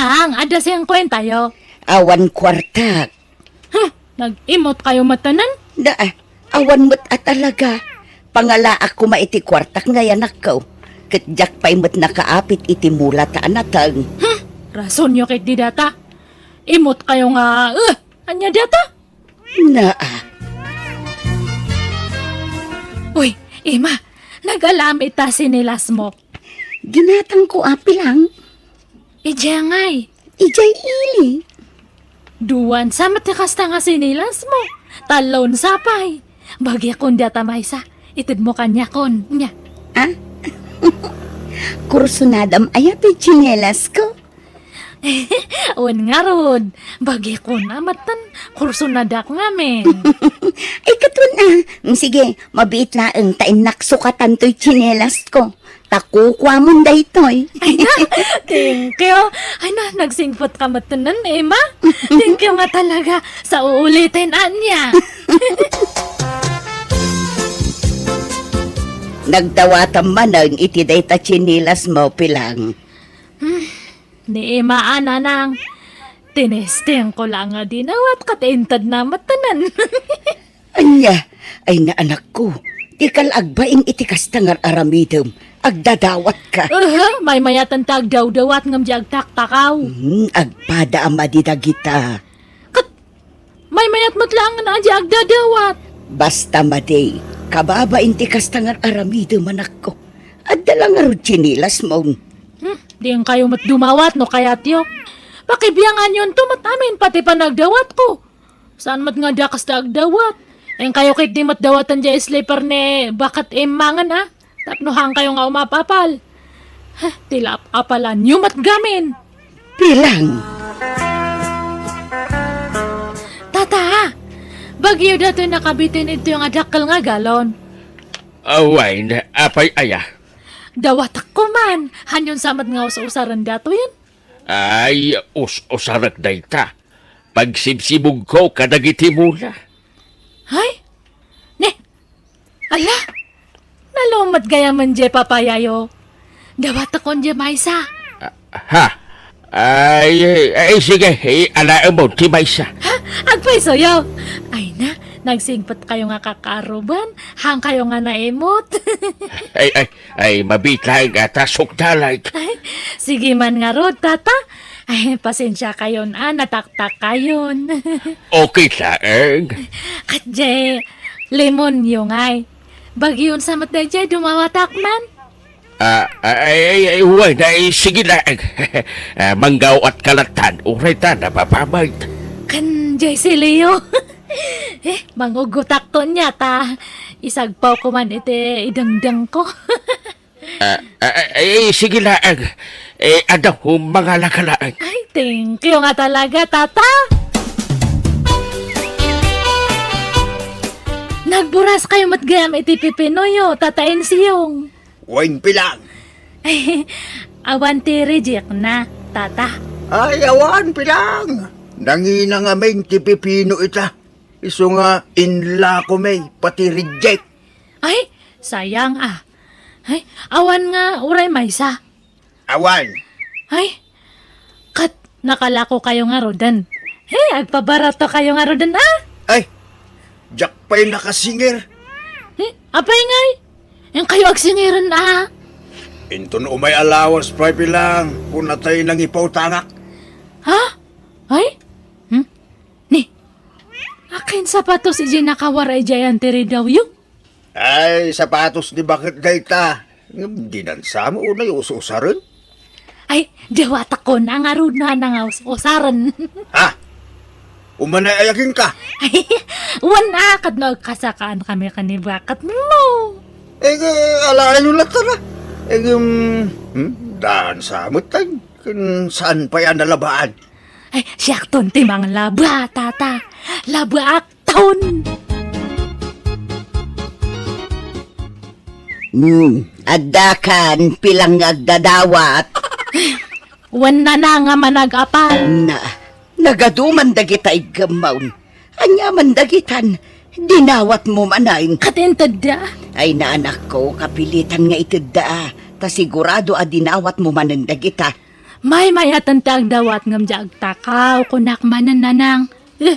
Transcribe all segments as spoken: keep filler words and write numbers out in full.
Tatang, adda singkuentayo. Awan kuartak. Huh, nag-imot kayo matanan? Da, awan met a talaga. Pangalaak koma iti kuartak nga yanakko. Ket diak pay met nakaapit iti mula ta anateng. Hmm, rasonyo ket di data. Imot kayo nga, uh, anya data? Naa. Uy, Ima, nagalam ita sinilas mo. Ginatangko a pilang. Idiay ngay? Idiay ili. Duan sa met ti kasta nga sinilas mo. Tallon sa pay. Bagikon data maysa. Ited mo kaniakon. Nya. Ah? Kursunadam aya ti tsinelas ko? Wen ngarud. Bagikon a matan. Kursunadak ngamin. Ay, katun a. Mm, sige, mabiit laeng ta innak sukatan toy tsinelas ko. Ta kukuamon daytoy. Ay na, thank you. Ay na, nagsingpet ka met nen, Emma. Thank you nga talaga. Sa uuliten, anya. Nagdawatam manen iti dayta tsinelas mo, Pilang. Hmm, ni Emma, a, nanang. Tinesting ko lang nga dinawat ket inted na met nen. Anya, ay na anakko, dika la agbain iti kasta nga ar-aramidem, agdadawatka. Aha, maymayatan ta agdawdawat ngem di agtaktakaw. Hmm, agpada a madi dagita. Ket maymayat met laeng nga di agdadawat. Basta madi, kababain ti kasta nga ar-aramidem, anakko. Adda la ngarud tsinelas mo. Hmm, diin kayo met dumawat no kayatyo. Pakibianganyon to met amin pati panagdawatko. Saan met nga dakas da agdawat? Inkayo ket di met dawaten diay slipper ni baket immangen a. Tapno haan kayo nga umapapal. Heh, ti lap-apalanyo met gamin. Pilang. Tata, bagyo datoy nakabitin idtoy nga dakkel nga galon. Awayen, apay aya? Dawatak koman, hanyon sa met nga us-usaren datoyen? Ay, us-usarek dayta. Pagsibsibugko kadagiti mula. Ay? Ne? Ala? Nalumet gayamen diay papayayo. Dawatakon diay maysa. Ah, ha? Ay, ay, sige, alaem mo ti maysa. Ha? Agpaysoyo. Ay na, nagsingpet kayo nga kakaruban, haan kayo nga naimot. Ay, ay, Ay, mabiit laeng a ta sukdalan. Ay, sige man ngarud, tata. Ay, pasensia kayon a, nataktak kayon. Okay laeng. Ket diay limonyo ngay. Bagyon sa met daydiay, dumawatak man. Ah, ay, ay, ay, wen, ay, sige laeng. Ah, manggawat ka lattan, uray ta napapamay. Ken diay silio. Eh, mangugutak to nia ta isagpaw ko man iti idengdengko. Ah, ah, ah, eh, sige laeng. Eh, adda ko mangala ka laeng. Ay, thank you nga talaga, tata. Nagburas kayo met gayam iti pipinoyo, Tata Ensyong. Wen, Pilang. Ay, awan ti reject na, tata. Ay, awan, Pilang. Nangina ngamin ti pipino ita. Isu nga inla ko may pati reject. Ay, sayang a. Ay, awan nga uray maysa. Awan. Ay, ket nakalako kayo ngaruden. Hey, agpabarato kayo ngaruden a. Ay, diak pay nakasingir. Hmm, apay ngay? Inkayo agsingiren a. Inton umay a lawas pay, Pilang, kunatay nangipautangak. Ha? Ay? Hmm? Ni, akin sapatos idiay nakawar idiay antiridawyo? Ay, sapatos ni baket dayta. Ngem dinan sa mo unay us-usaren? Ay, dawatakon a ngarud no haan nga us-usaren. Ha? Umanay aya kenka? Ay, wen a, ket no agkasakaan kami ken ni baket mo. Eh, alayo latta na. Eh, um, hmm? Daan sa met, ay, ken saan pay a nalabaan? Ay, siakton ti manglaba, tata. Labaak ton. Hmm, adda kan, Pilang nga agdadawat. Wen nana nga manag-apal. Na, nagaduman dagita iggemmaw. Ania man dagitan, dinawat mo manen. Ket intedda. Ay, naanakko, kapilitan nga itedda, a. Ta sigurado a dinawat mo manen dagita. Maymayat ti agdawat ngem diak agtakaw, kunak manen, Nanang. Eh,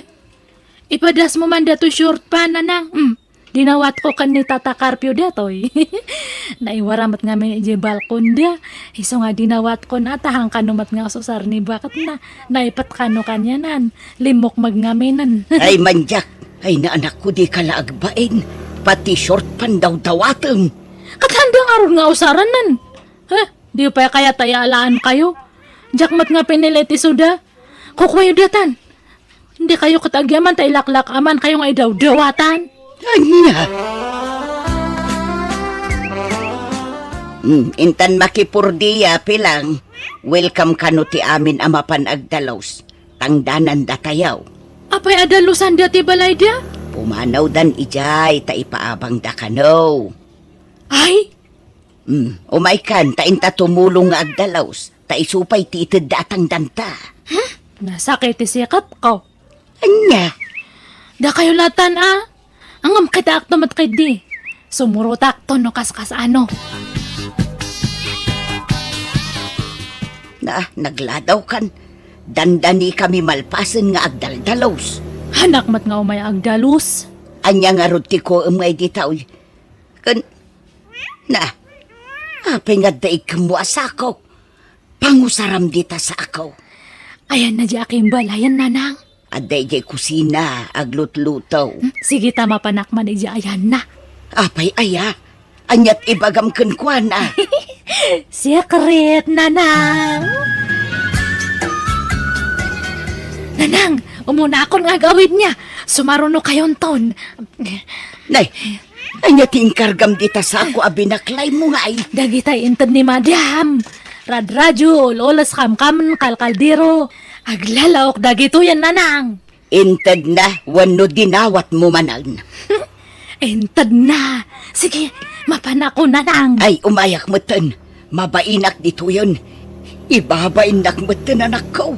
ipadasmo man datoy short pant, Nanang. Hmm, dinawatko ken ni Tata Carpio datoy. Naiwara met ngamin idiay balkonda. Isu nga dinawatko na, ta hankano met nga ususar ni baketna. Naipatkano kanianan. Limmukmeg ngaminen. Ay, mandiak. Ay, naanakko, dika la agbain. Pati short pant dawdawatem. Ket haanda ngarud nga usaranen. Heh, di pay kayat ta ialaankayo. Diak met nga pinili ti suda. Kukuayo datan. Dikayo ket agyaman ta ilaklak-amankayo nga idawdawatan. Ania? Hmm, intan makipurdia, Pilang. Welcome kano ti amin a mapan agdalus. Tangdanan datayaw. Apay a dalusan dati balayda? Pumanawdan idiay ta ipaabangda kano. Ay, Hmm, umaykan, ta inta tumulong nga agdalus, ta isu pay ti itedda a tangdanta. Hmm? Nasakit ti sikapko. Ania? Dakayo latan a. Ngem kitaakto met ketdi. Sumurotakto no kaskas-ano. Na, nagladawkan. Dandanikami malpasen nga agdaldalus. Hanak met nga umay agdalus. Ania ngarud ti kuem nga idi taoy? Ken, na, apay nga adda ikemmo a sako? Pangusaram dita sako. Ayanna diay akimbalayan, Nanang. Adda idiay kusina, aglutluto. Hmm, sige ta mapanak man idiay ayanna. Apay aya? Aniat ibagam kenkuana? Secret, Nanang. Nanang, umunakon nga agawidna. Sumarunokayonton. Nay, ania ti inkargam dita sako a binaklaymo ngay? Dagitay inted ni Madam. Radradio, ul-ules, kamkam, kalkaldero. Aglalaok dagitoyen, Nanang. Intedna wenno dinawatmo manen? Intedna. Sige, mapanakon, Nanang. Ay, umayak metten. Mabainak ditoyen. Ibabainnak metten, anakko.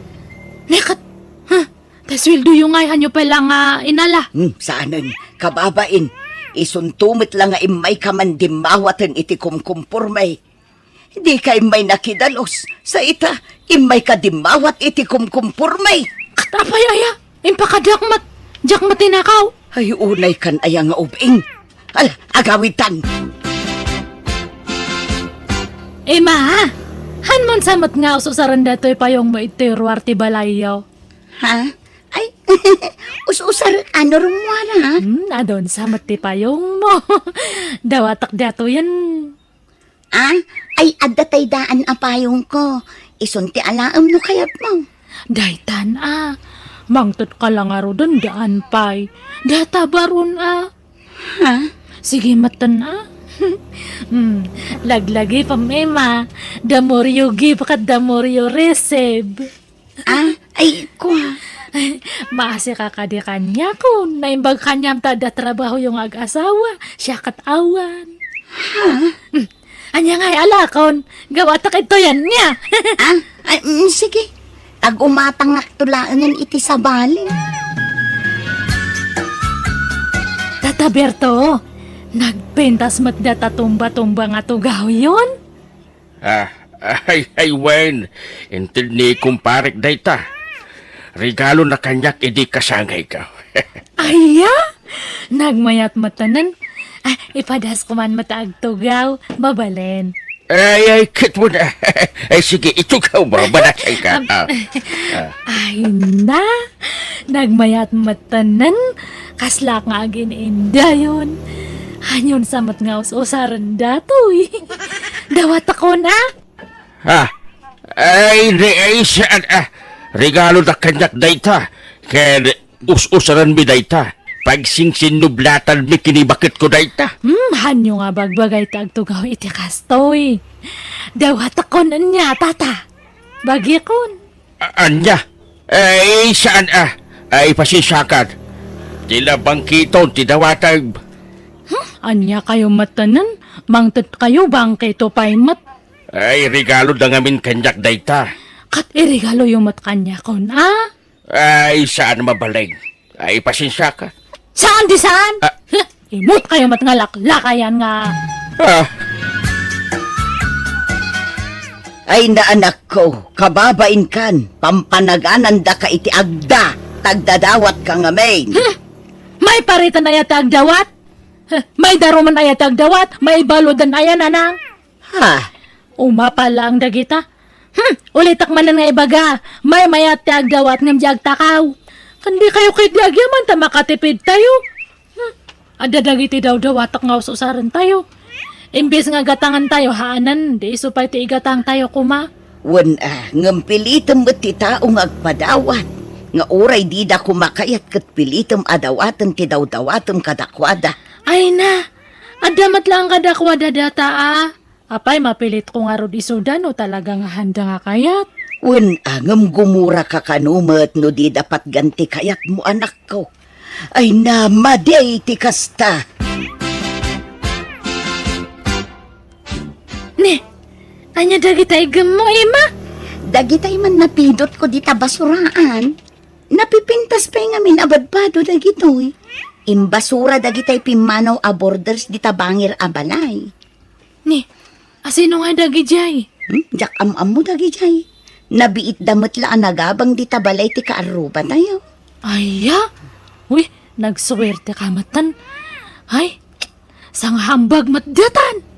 Neket, ha? Ta sueldoyo ngay, hanyo pay la nga inala. Hmm, saanen. Kababain. Isunto met la nga immayka man dimmawaten iti kumkumporme. Dika immay nakidalus. Sa ita, immayka dimmawat iti kumkumporme. Ket apay aya? Impakadiak met. Diak met tinakaw. Ay, unaykan aya nga ubing. Ala, agawidtan. Ima, hanmon sa met nga ususaren datoy payongmo iti ruar ti balayyo? Ha? Ay, us-usar, ano, rummuar, ha? Hmm, adun sa met ti payongmo. Dawatak datoyen. Ah, ay, adda tay daan a payongko. Isun ti alaem no kayatmo. Daytan a. Mangted ka la ngaruden daan pay. Data barun a. Ha? Sige metten a. Hmm, laglagipem, Ima. The more you give, ket the more you receive. Ah, ay, kua. Maasika kadi kaniakon. Naimbag kaniam ta adda trabahoyo nga ag-asawa. Siak ket awan. Ha? Hmm. Ania ngay alakon? Gawatak itoy ania. Ah, ay, mm, sige. Ag-umatangakto laengen iti sabali. Tata Berto, nagpintas met data tumba-tumba nga tugawyon? Ah, ay, ay, wen, inted ni kumparek dayta. Regalona kaniak idi kasangayka. Aya? Nagmayat met tanan. Ah, ipadasko man met ta agtugaw, mabalin. Ay, ay, ket mo na. Ay, sige, itugaw mo, banasay ka. Am, ah, ah. Ay na, nagmayat met tanan. Kasla nga agin-indayon. Hanyon sa met nga us-usaren datoy. Dawatakon a. Ah, ay, di, ay, saan, ah, regalo da kaniak dayta. Ken us-usaranmi dayta. Pagsingsinublatanmi ken ni baketko dayta. Hmm, hanyo nga bagbagay ti agtugaw iti kastoy. Dawatakon ania, tata. Bagikon. A-, ania? Ay, saan, ah? Ay, pasensiakan. Ti la bangkiton ti dawatem. Hmm, ania kayo met tanan? Mangted kayo, bangkito pay met. Ay, regalo da ngamin kaniak dayta. Ket iregaloyo met kaniakon, a? Ay, saan mabalin. Ay, pasensiaka. Saan di saan? Ah. Huh, imut kayo met nga laklakayan nga. Ah. Ay na, anakko, kababainkan, pampanaganandaka iti agda, tagdadawatka ngamin. Hmm! Maipariten aya ti agdawat? Huh, maidarumen aya ti agdawat? Maibaludan aya, nanang? Ha? Umapal laeng dagita. Hmm, ulitek manen nga ibaga, maymayat ti agdawat ngem di agtakaw. Ken dikayo ketdi agyaman ta makatipidtayo. Hmm, adda dagiti dawdawatek nga us-usarentayo. Imbes nga gatangantayo, haanen, di isu pay ti igatangtayo koma. Wen a, ngem pilitem met ti tao nga agpadawat, nga uray dida koma kayat ket pilitem a dawaten ti dawdawatem kadakuada. Ay na, adda met laeng kadakuada data a. Apay, mapilitko ngarud isuda no talaga nga handa nga kayat? Wen a, ngem gumuraka kano met no dida patgan ti kayatmo, anakko. Ay na, madi ti kasta. Ni, ania dagita igemmo, Emma? Dagitay man napidotko dita basuraan. Napipintas pay ngamin a badbado dagitoy. Imbasura dagitay pimmanaw a borders dita bangir a balay. Ni, asino nga dagidiay? Hmm? Diak am-ammo dagidiay. Nabiitda met la a nagabang dita balay ti kaarrubatayo. Aya? Uy, nagsuwerte ka metten. Ay, sangahambag met datan.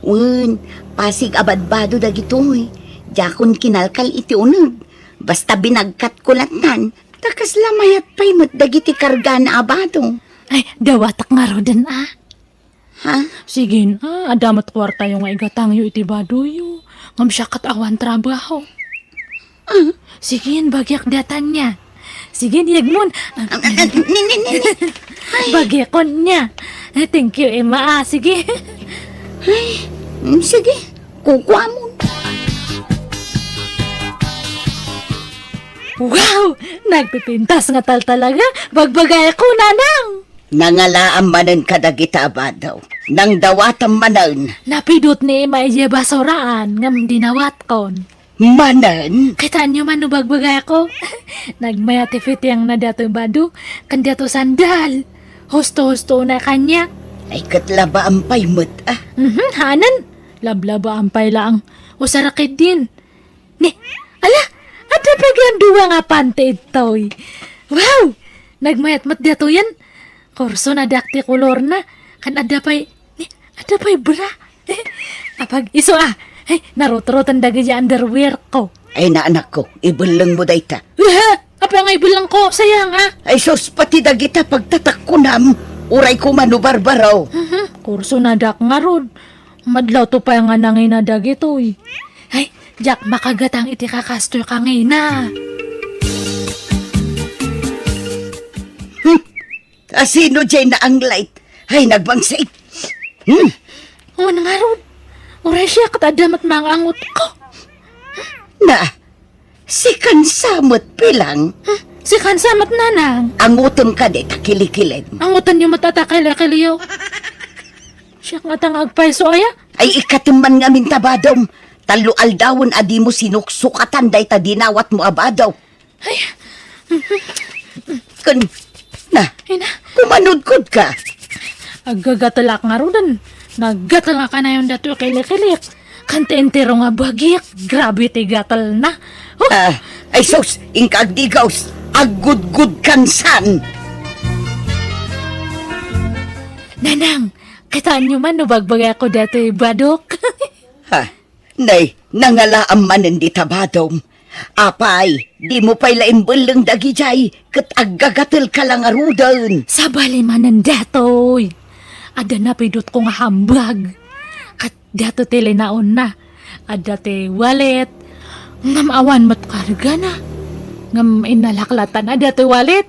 Wen, pasig a badbado dagitoy. Diakon kinalkal iti uneg. Basta binagkatko lattan, ta kasla mayat pay met dagiti kargana a bado. Ay, dawatak ngaruden a. Ha? Sige, ah, adda met kuartayo nga igatangyo iti badoyo. Ngem siak ket awan trabaho. Ah? Sige, bagiak datan nia. Sige, yegmon. Ah, ah, ah, ni, ni, ni, ni. Ay. Bagiakon nia. Eh, thank you, Emma, ah. Sige. Ay, mm, sige. Kukuamon. Wow! Nagpipintas nga taltalaga. Bagbagayko, nanang! Nangalaam manen kadagita a bado. Nangdawatam manen. Napidot ni Emma idiay basuraan, ngem dinawatkon. Manen? Kitaenyo man no bagbagayko? Nagmayat ti fitiangna datoy bado, ken datoy sandal. Husto-husto na kaniak. Ay, ket labaam pay met, ah. Mhm, haanen. Lablabaan pay laeng. Usara ketdin. Ni, ala, adda pay dua nga panty ditoy. Wow! Nagmayat met datoyen. Kurso na dak ti kolorna. Kan adda pay, ni, adda pay bra. Apag-isu a. Ay, narutroten dagiti underwear ko. Ay, na, anakko, ibellengmo dayta. Aha! Apay nga ibellengko, sayang a. Ay, sus, pati dagita pagtatakkunam. Uray koma no barbaro. Mhm, kurso na dak ngarud. Madlawto pay nga nangina dagitoy. Ay, diak makagatang iti kakastoy kangina. Hmm. Asino diay naanglait? Ay, nagbangsit. Hmm. Wen ngarud. Uray siak ket adda met mangangutko. Na, si Kansa met, pilang? Hmm, si Kansa met, nanang. Angutem kadi ta kilikilem. Angutenyo met a ta kilikilyo. Siak ngata nga agpayso aya? Ay, ikatem man ngamin ta badom. Tallo aldawen a dimo sinuksukatan dayta dinawatmo a bado. Ay. Ken, na, Ay na. Kumanudkodka. Aggagatelak ngaruden. Naggatel nga kanayon datoy kilikilik. Kanti entero nga bagik. Grabe ti gatelna. Huh! Ah, ay sus, inka agdigaws. Aggudgud kansan. Nanang, kitaenyo man no bagbagayko datoy badok. Ha? Nay, nangalaam manen dita badom. Apay, dimo pay la imbelleng dagidiay, ket aggagatelka la ngaruden. Sabali manen datoy. Adda napidotko nga hambag. Ket datoy ti linaonna. Adda ti wallet. Ngem awan met kargana. Ngem innalak lattan a datoy wallet.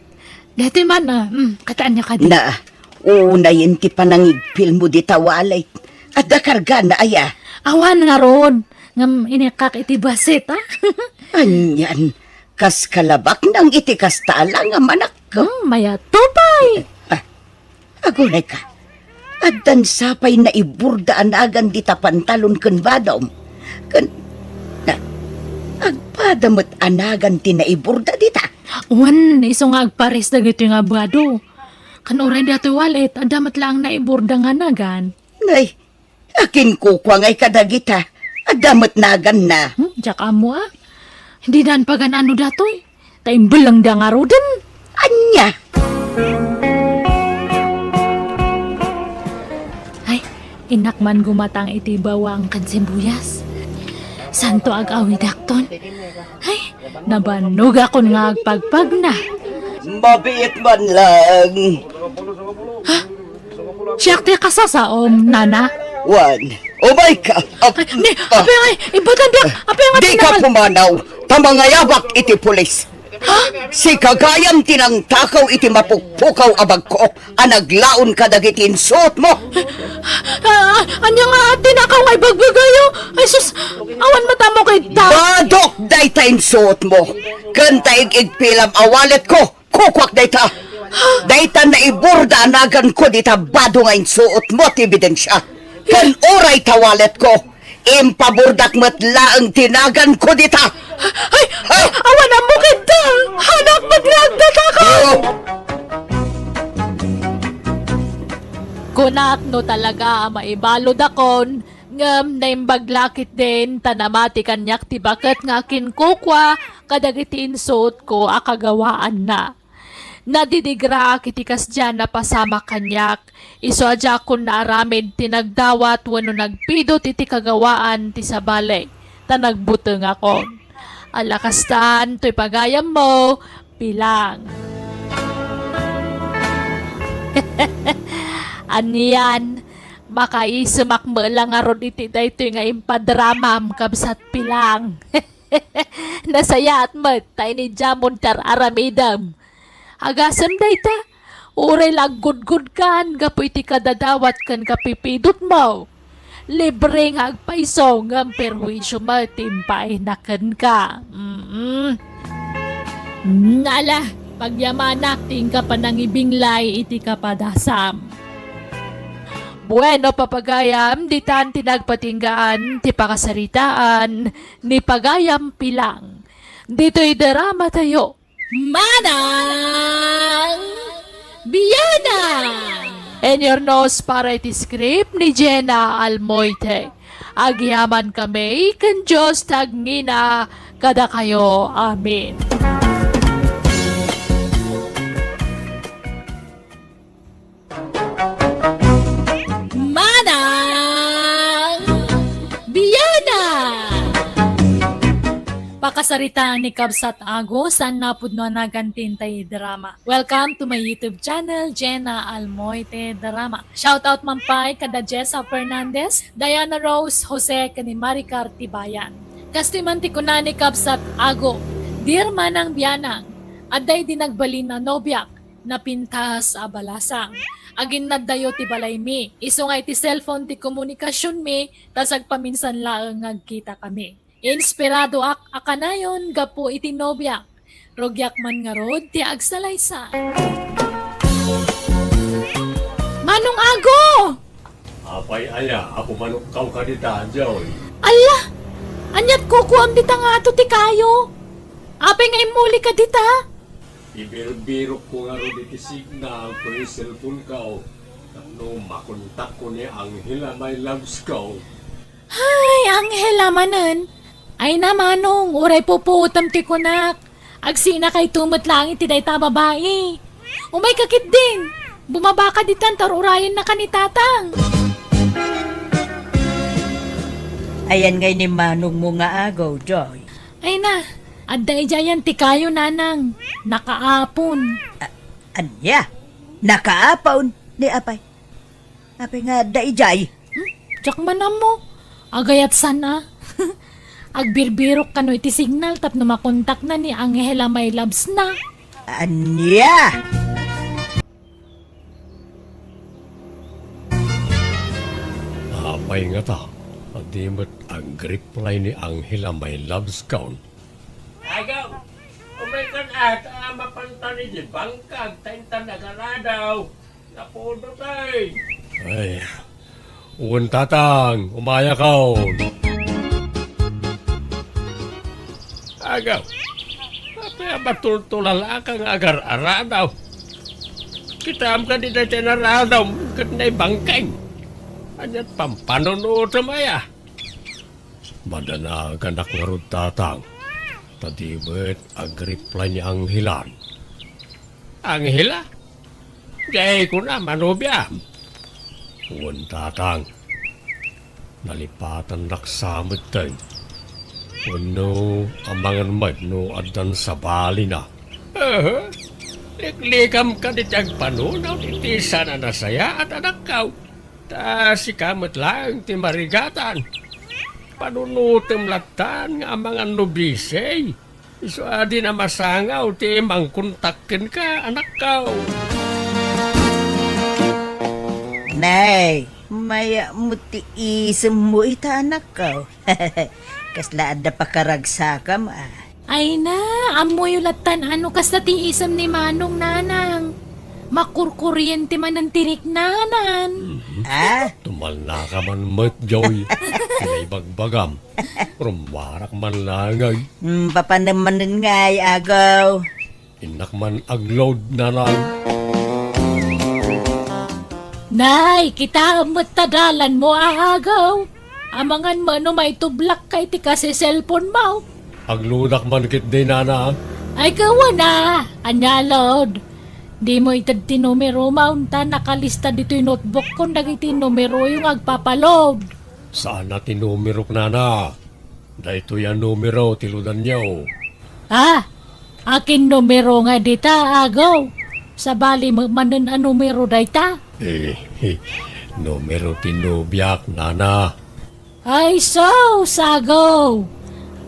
Dati man, ah, mm, kitaenyo kadi. Na, unayen ti panangigpilmo dita wallet. Adda kargana aya? Awan ngarud. Ngem inikak iti basit, ah. Anian, kas kalabaknang iti kasta a langam, anakko. Hmm, mayat to pay. Ah, aguray ka. Addan sapay naiburda a nagan dita pantalon ken badom. Ken, na, agpada met a nagan ti naiburda dita. Wen, isu nga agpares dagitoy nga bado. Kan uray datoy wallet, adda met laeng naiburda nga nagan. Nay, akin kukua ngay kadagita. Damot naganna. Hmm, diak ammo a. Dinan pagan-ano datoy. Ta imbellengda ngaruden. Ania? Ay, innak man gumatang iti bawang ken sibuyas. Santo ag-awidakton. Ay, nabanogakon nga agpagpagna. Mabiit man lang. Ha? Siak ti kasasaom, nana. Wen, umayka. Ap-, Ay, ni, ah. Apay ngay, ibatan biak. Apay ngay, Dika tinangal- pumanaw, ta mangayabak iti pulis. Ha? Sika gayam ti nangtakaw iti mapukpukaw a bagko a naglaon kadagiti insuotmo. Ah, ania nga tinakaw nga ibagbagayo? Ay, sus, awan matamo kay ta. Badok dayta insuotmo. Ken ta ig-igpilam a walletko. Kukuak dayta. Dayta naiburda a naganko dita bado nga insuotmo ti ebidensia. Ken uray ta walletko, impaburdak met laeng ti naganko dita. Ay, ay, awan ammo kenta. Hanak met nga agdataka. Oo. Kunak no talaga a maibaludakon, ngem naimbag la ketdin ta namati kaniak ti baket nga akinkukua kadagiti insuotko a kagawaanna. Nadidigraak iti kasdiay a napasamak kaniak, isu a diakon naaramid ti nagdawat wenno nagpidut iti kagawaan ti sabali, ta nagbutengakon. Ala kastan, toy pagayammo, Pilang. Anian, makaisemak met la ngarud iti daytoy nga impadramam, kabsat Pilang. Nasayaat met ta inidiamon ti ar-aramidem. Agasem dayta, uray la aggudgudkan gapu iti kadadawat ken kapipidutmo. Libre nga agpayso ngem perwisio met ti impaayna kenka. Mm. Ngala, pagyamanak ti inka panangibinglay iti kapadasam. Bueno, papagayam, ditan ti nagpatinggaan ti pakasaritaan ni Pagayam Pilang. Ditoy dramatayo. Manang Bianang! In your nose para iti script ni Jenna Almoite. Agyamankami ken Dios ti agngina kadakayo. Amen. Manang Bianang! Pakasaritaan ni Kabsat Ago, saan napudno a nagantin tay drama. Welcome to my YouTube channel, Jenna Almoite Drama. Shoutout man pay kada Jessa Fernandez, Diana Rose, Jose, ken ni Maricar Tibayan. Kastoy man ti kuna ni Kabsat Ago, Dear Manang Bianang, adda idi nagbalin a nobiak, napintas a balasang. Aginnaddayo ti balaymi. Isu nga iti cellphone ti komunikasionmi, ta sagpaminsan laeng nga agkitakami. Inspiradoak a kanayon gapu iti nobiak. Rugiak man ngarud ti agsalaysay. Manong Ago! Apay aya, Apo Manokkaw kadi daytoy? Alla! Ania't kukuam dita nga adu ti kayo? Apay nga immuli ka dita? Ibirbirokko ngarud iti signal ko iti cellphone ko. Tapno makontakko ni Angela, my loves ko. Ay, Angela manen. Ay na, Manong, uray pupuotem ti kunak. Agsinakayto met laeng iti dayta a babai. Umayka ketdin. Bumabaka ditan ta ur-urayennaka ni Tatang. Ayan ngay ni manongmo nga agaw, Joy? Ay na, adda idiayan ti kayo, Nanang. Nakaapon. A-, ania? Nakaapon? Ni apay? Apay nga adda idiay? Hmm? Diak man ammo. Agayat saan a. Agbirbirok kano iti signal tapno makontakna ni Angela, my loves na. Ania? Apay ngata, a di met agreply ni Angela, my loves, kaon? Agaw, umaykan ata a mapantan iti bangkag ta intan agaradaw. Napudo tay. Ay, wen, Tatang, umayakaw. Agaw, apay a matultulal-aka nga agar-aradaw? Kitaem kadi dayta inaradawm ket naibangkeng. Ania't pampanunuotem aya? Madanagan ngarud, Tatang, ta di met agreply ni Angelan. Angela? Diay kuna manubiam? Wen, Tatang. Nalipatannak sa metten. Wenno amangan met no addan sabalina. Aha. Liklikam kadi ti agpanunaw iti saan a nasayaat, anakko. Ta sika met laeng ti marigatan. Panunotem lattan nga amangan no busy. Isu a di na masangaw ti mangkontak kenka, anakko. Nay, maya mo ti isemmo ita, anakko. Kasla adda pakaragsakam, a. Ay na, ammoyo lattan a no kasta ti isem ni Manong, Nanang. Makurkuriente manen ti riknanan. Mhm. Ah? Tumalnaka man met, Joy. Ti naibagbagam. Rummuarak man laeng, ay. Hmm, papanem manen ngay, agaw. Innak man agload, Nanang. Nay, kitaem met ta dalanmo, agaw. Amangan met no maitublakka iti kasi cellphone mo. Agloadak man ketdi, Nana. Ay, kawana, ania load? Dimo ited ti numerom, ta nakalista ditoy notebook kon dagiti numeroyo nga agpapaload. Saan a ti numerok, Nana. Daytoy a numero ti loadanyo. Ah, akin numero nga dita, agaw? Sabali met manen a numero dayta? Eh, numero ti nobiak, Nana. Ay, sus, agaw!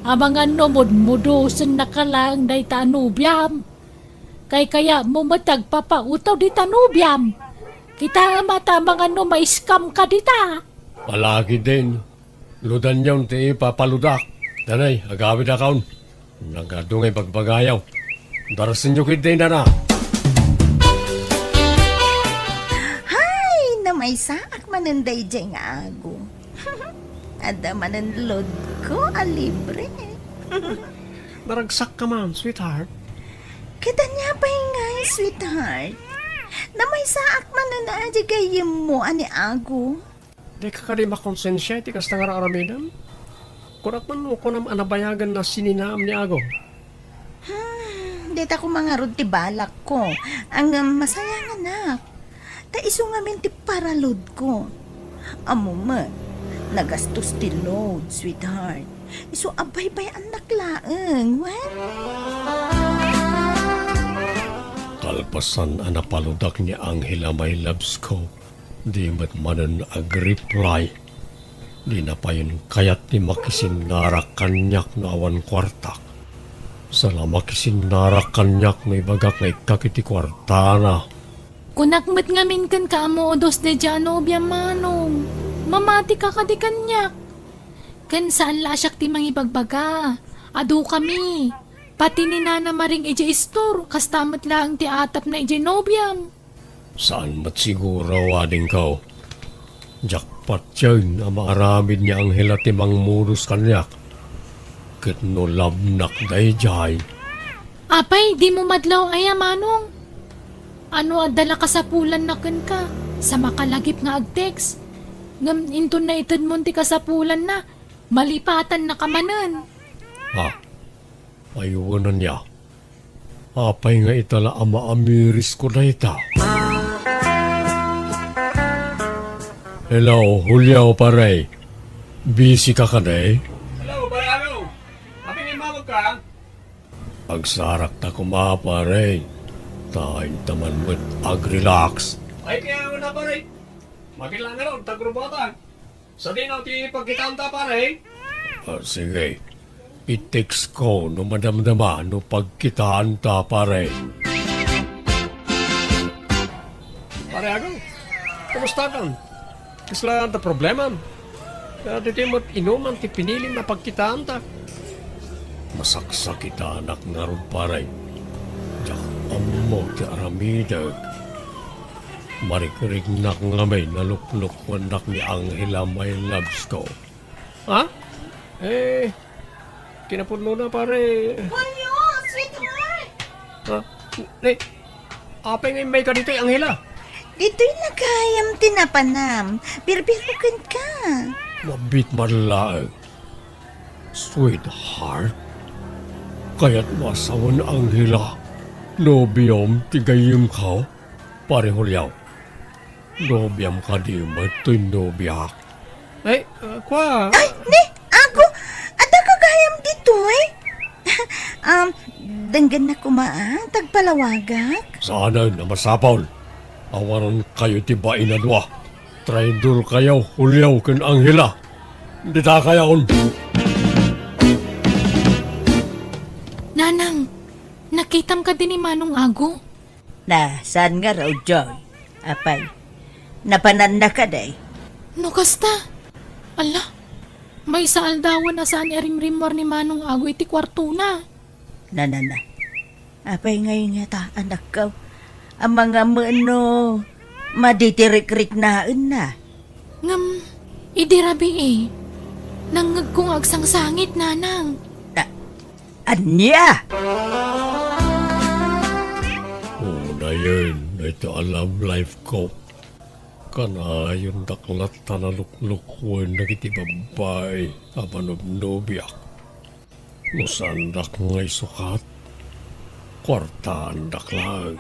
Amangan no mudmudosennaka laeng dayta a nobiam. Kaykayatmo met ti agpapautaw dita nobiam. Kitaem a ta amangan no ma-scam ka dita. Palagiden. Loadanyon ti ipapaloadak. Danay, agawidakon. Nagadu nga ibagbagayo. Darsenyo ketdi, Nana. Hay, namaysaak manen daydiay nga ago. Adda manen loadko a libre. Naragsakka man, sweetheart. Ket ania pay ngay, sweetheart? Namaysaak manen a di gayyemmo a ni ago. Dika kadi makonsensia iti kasta nga ar-aramidem? Kunak man no kunam a nabayagen a sininaam ni ago. Hmm, dita koma ngarud ti balakko. Ngem masayanganak. Ta isu ngamin ti paraloadko. Ammo met, nagastos ti load, sweetheart. Isu a baybay-annak laeng, wen? Kalpasan a napaloadak ni Angela, my loves ko, di met manen agreply. Dina payen kayat ti makisinnarak kaniak no awan kuartak. Saan a makisinnarak kaniak no ibagak nga ikkak iti kuartana. Kunak met ngamin kenka a muudos daydiay a nobiam, Manong. Mamatika kadi kaniak. Ken saan la a siak ti mangibagbaga. Adukami. Pati ni Nana Maring idiay istor, kasta met laeng ti atapna idiay nobiam. Saan met siguro, adingko. Diak patien a maaramid ni Angela ti mangmudos kaniak. Ket no labnak daydiay. Apay, dimo madlaw aya, Manong? Ano adda la kasapulanna kenka? Sa makalagip nga ag-text. Ngem inton naitedmon ti kasapulanna, malipatannaka manen. Ha? Ay, wen ania. Apay nga ita la a maamirisko dayta? Hello, Julio, pare. Busy ka kadi? Hello, pare Alo. Apay nga immawagka? Agsarakta koma, pare. Ta inta man met ag-relax. Ay, kaya nga na, pare. Makilangan, tagrubatan. Sadino ti pagkitaanta, pare? Ah, sige. I-text ko no madamdama no pagkitaanta, pare. Pare Ago, kumusta kan? Kasla adda problemam? Adda met inuman ti pinilim a pagkitaanta. Masaksakitanak ngarud, pare. Diak ammo ti aramidek. Marikriknak ngamin a luklukuennak ni Angela, my loves ko. Ha? Eh, kinapudnona, pare. Julio, sweetheart! Ha? Eh, apay nga immayka ditoy, Angela? Ditoy na gayam ti napanam. Birbirko kenka. Mabiit man laeng. Sweetheart, kayatmo a sawen Angela, nobiom ti gayyemko, Pare Julio. Nobiam kadi met toy nobiak? Ay, ah, kwa. Ay, ni, Ago, adda ka gayam ditoy? Um, denggennak koma, ah, tagpalawagak. Saanen a masapul. Awanan kayo ti bain a dua. Traidor kayo, Julio ken Angela. Dita kayon. Nanang, nakitam kadi ni Manong Ago? Na, saan ngarud, Joy? Apay, napananna kadi? No kasta, ala, maysa aldawen a saan irimrimmuar ni Manong Ago iti kuartona. Na, na, na. Apay ngay ngata, anakko? Amangan met no madi ti rikriknaenna. Ngem, idi rabii, nangngegko nga agsangsangit, Nanang. Na, ania? Unayen, dayta a love life ko. Kanayondak latta a luklukuen dagiti babbai a manobnobiak. No saandak nga isukat, kuartaandak laeng.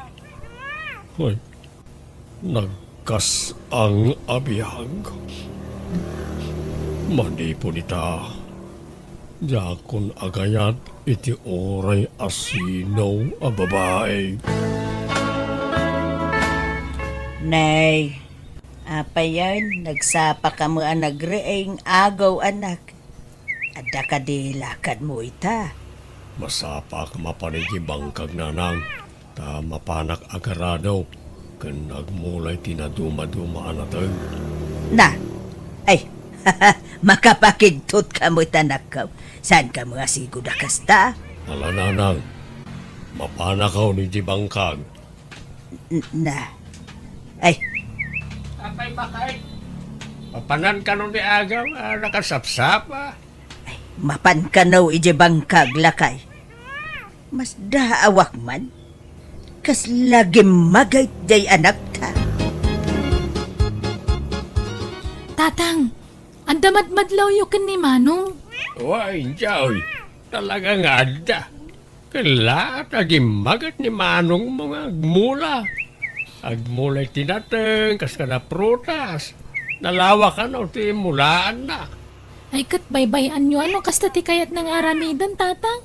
Ay, nagkas-ang a biag. Manipud ita, diakon agayat iti uray a sino a babai. Nay, apayen, nagsapa ka met a nagriing, Ago, anak. Adda kadi lakadmo ita? Masapaak a mapan iti bangkag, Nanang, ta mapanak agarado ken agmulay ti nadumaduma a nateng. Na, ay, makapakigtot ka met, anakko. Saan ka met a sigud a kasta? Ala, Nanang, mapanakon iti bangkag. N-, na. Ay. Apay, Bakay. Mapanan kano ni Agaw a nakasapsapa? Ay, mapan kano iti bangkag, lakay. Masdaawak man. Kasla gimmagayt diay anakta. Tatang, adda madmadlawyo ken ni Manong? Wa, Inday. Talaga nga adda. Ken la, ta gimmaget ni manongmo nga agmula. Agmula iti nateng kas kada prutas. Nalawa kano ti mulaanna. Ay, ket baybay-anyo no kasta ti kayatna nga aramiden, Tatang.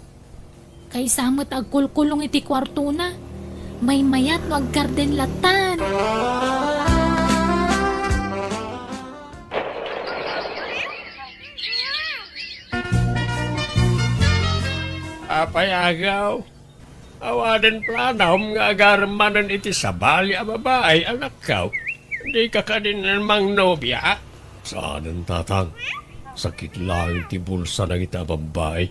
Kaysa met agkulkulong iti kuartona. Maymayat no aggarden lattan. Apay, Agaw, awanen planom nga agarem manen iti sabali a babai, anakko? Dika kadi mangnobiak? Saanen, Tatang. Sakit laeng ti bulsa dagita a babbai.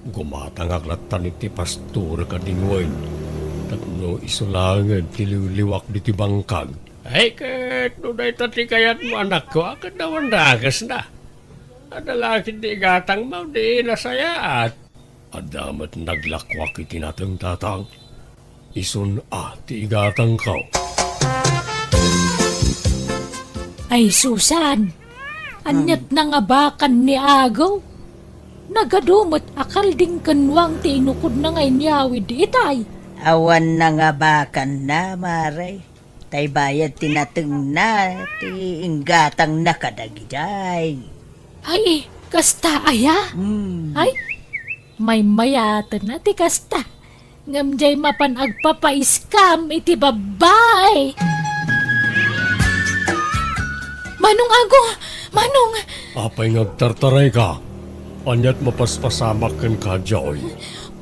Gumatangak lattan iti pastorek a dingwen tapno isu laengen ti liwliwak ditoy bangkag. Ay, ket no dayta ti kayatmo, anakko, a ket awan dakesna. Adda la ketdi igatangmo idi nasayaat. Adda met naglakuak iti nateng, Tatang. Isun a ti igatangko. Ay, Susan, aniat nga abakan ni Agaw? Nagadu met a kalding ken nuang ti inukodna nga inyawid itay. Awan nga abakanna, Mare. Tay bayad ti natengna ti inggatangna kadagidiay. Ay, kasta aya? Hmm. Ay, maymayaten a ti kasta. Ngem diay mapan agpapaiskam iti babbai. Manong Ago! Manong! Apay nga agtartarayka? Aniat mapaspasamak kenka, Joy?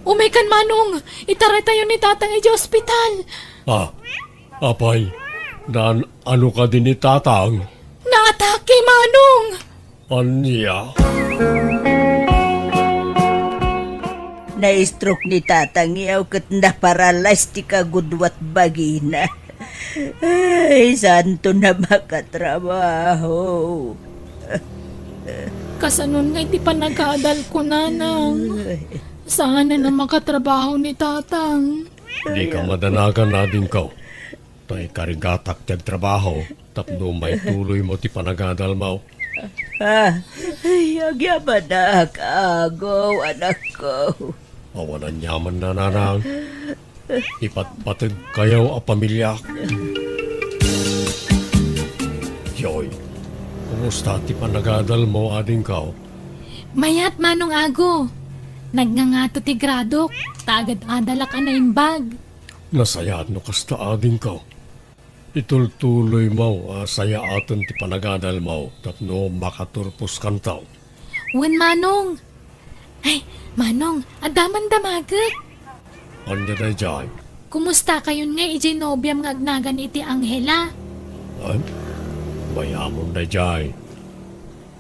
Umaykan, Manong! Itaraytayo ni Tatang idiay ospital! Ah, apay, naan-ano kadi ni Tatang? Naatake, Manong! Ania? Na-stroke ni Tatang yaw ket naparalyze ti kagudua ti bagina. Ay, saanton a makatrabaho. Kasanon nga iti panagadalko, Nanang? Saanen a makatrabaho ni Tatang. Dika madanagan, adingko. Ta ikarigatak ti agtrabaho tapno maituloymo ti panagadalmo. Ah, Ay, agyamanak, Ago, anakko. Awan aniamanna, nanang. Ipatpategkayo a pamiliak. Yoy, kumusta ti panagadalmo, adingko? Mayat, Manong Ago. Nagngangato ti gradok, ta agad-adalak a naimbag. Nasayaat no kasta, adingko. Itultuloymo a sayaaten ti panagadalmo tapno makaturposkanto. Wen, Manong. Ay, Manong, adda man damagek. Ania daydiay? Kumustakayon ngay idiay nobiam nga agnagan iti Angela? Ay, mayamon daydiay.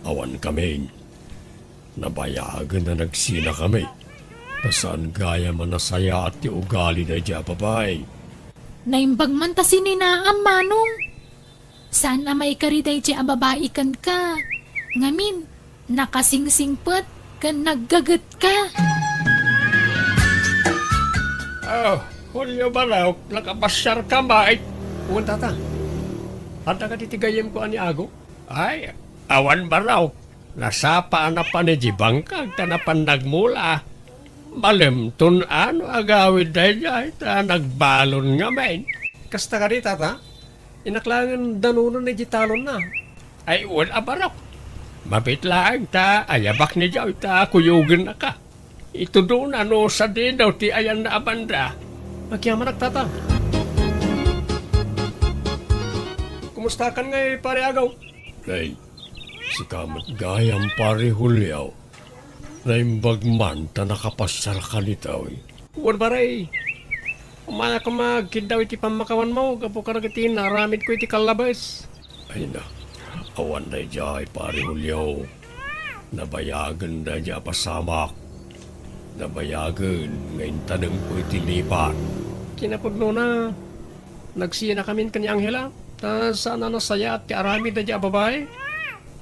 Awan kamin. Nabayagen a nagsinakami. Ta saan gayam a nasayaat ti ugali daydiay a babai. Naimbag man ta sininaam, Manong. Saan a maikari daydiay a babai kenka. Ngamin, nakasingsingpet ken naggagetka. Oh, Julio Barok, nakapasiarka met? Wen, tata. Adda kadi ti gayyemko a ni Ago? Ay, awan, Barok. Nasapa a napan idiay bangkag ta napan nagmula. Malemton a no agawid daydiay ta nagbalon ngamin. Kasta kadi, tata? Innak laengen danunen idiay talonna. Ay, wen a, Barok. Mabiit laeng ta ayabak ni Joy ta kuyogennaka. Itudona no sadino ti ayanna a banda. Agyamanak, tata. Kumustakan ngay, Pare Agaw? Nay, sika met gayam, Pare Julio. Naimbag man ta nakapasiarka ditoy. Wen, pare. Umana koma agkiddaw iti pammakawanmo gapu kadagiti naaramidko iti kallabes. Ay na, awan daydiay, Pare Julio. Nabayagen daydiay a pasamak. Nabayagen nga intanemko iti lipat. Kinapudnona, nagsinakamin ken ni Angela, ta saan a nasayaat ti aramid daydiay a babai.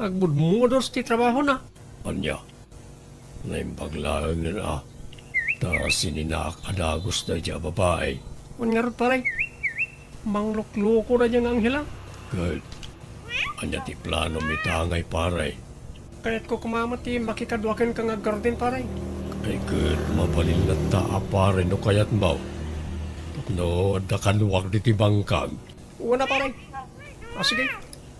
Agbudmudos ti trabahona. Ania? Naimbag laengen a, ta sininaak a dagus daydiay a babai. Wen ngarud, pare, manglukloko daydiay nga Angela. Ket ania ti planom ita ngay, pare? Kayatko koma met ti makikadua kenka nga aggarden, pare. Ay ket mabalin latta a, pare, no kayatmo. Tapno adda kaduak ditoy bangkag. Wen a, pare. Ah, sige.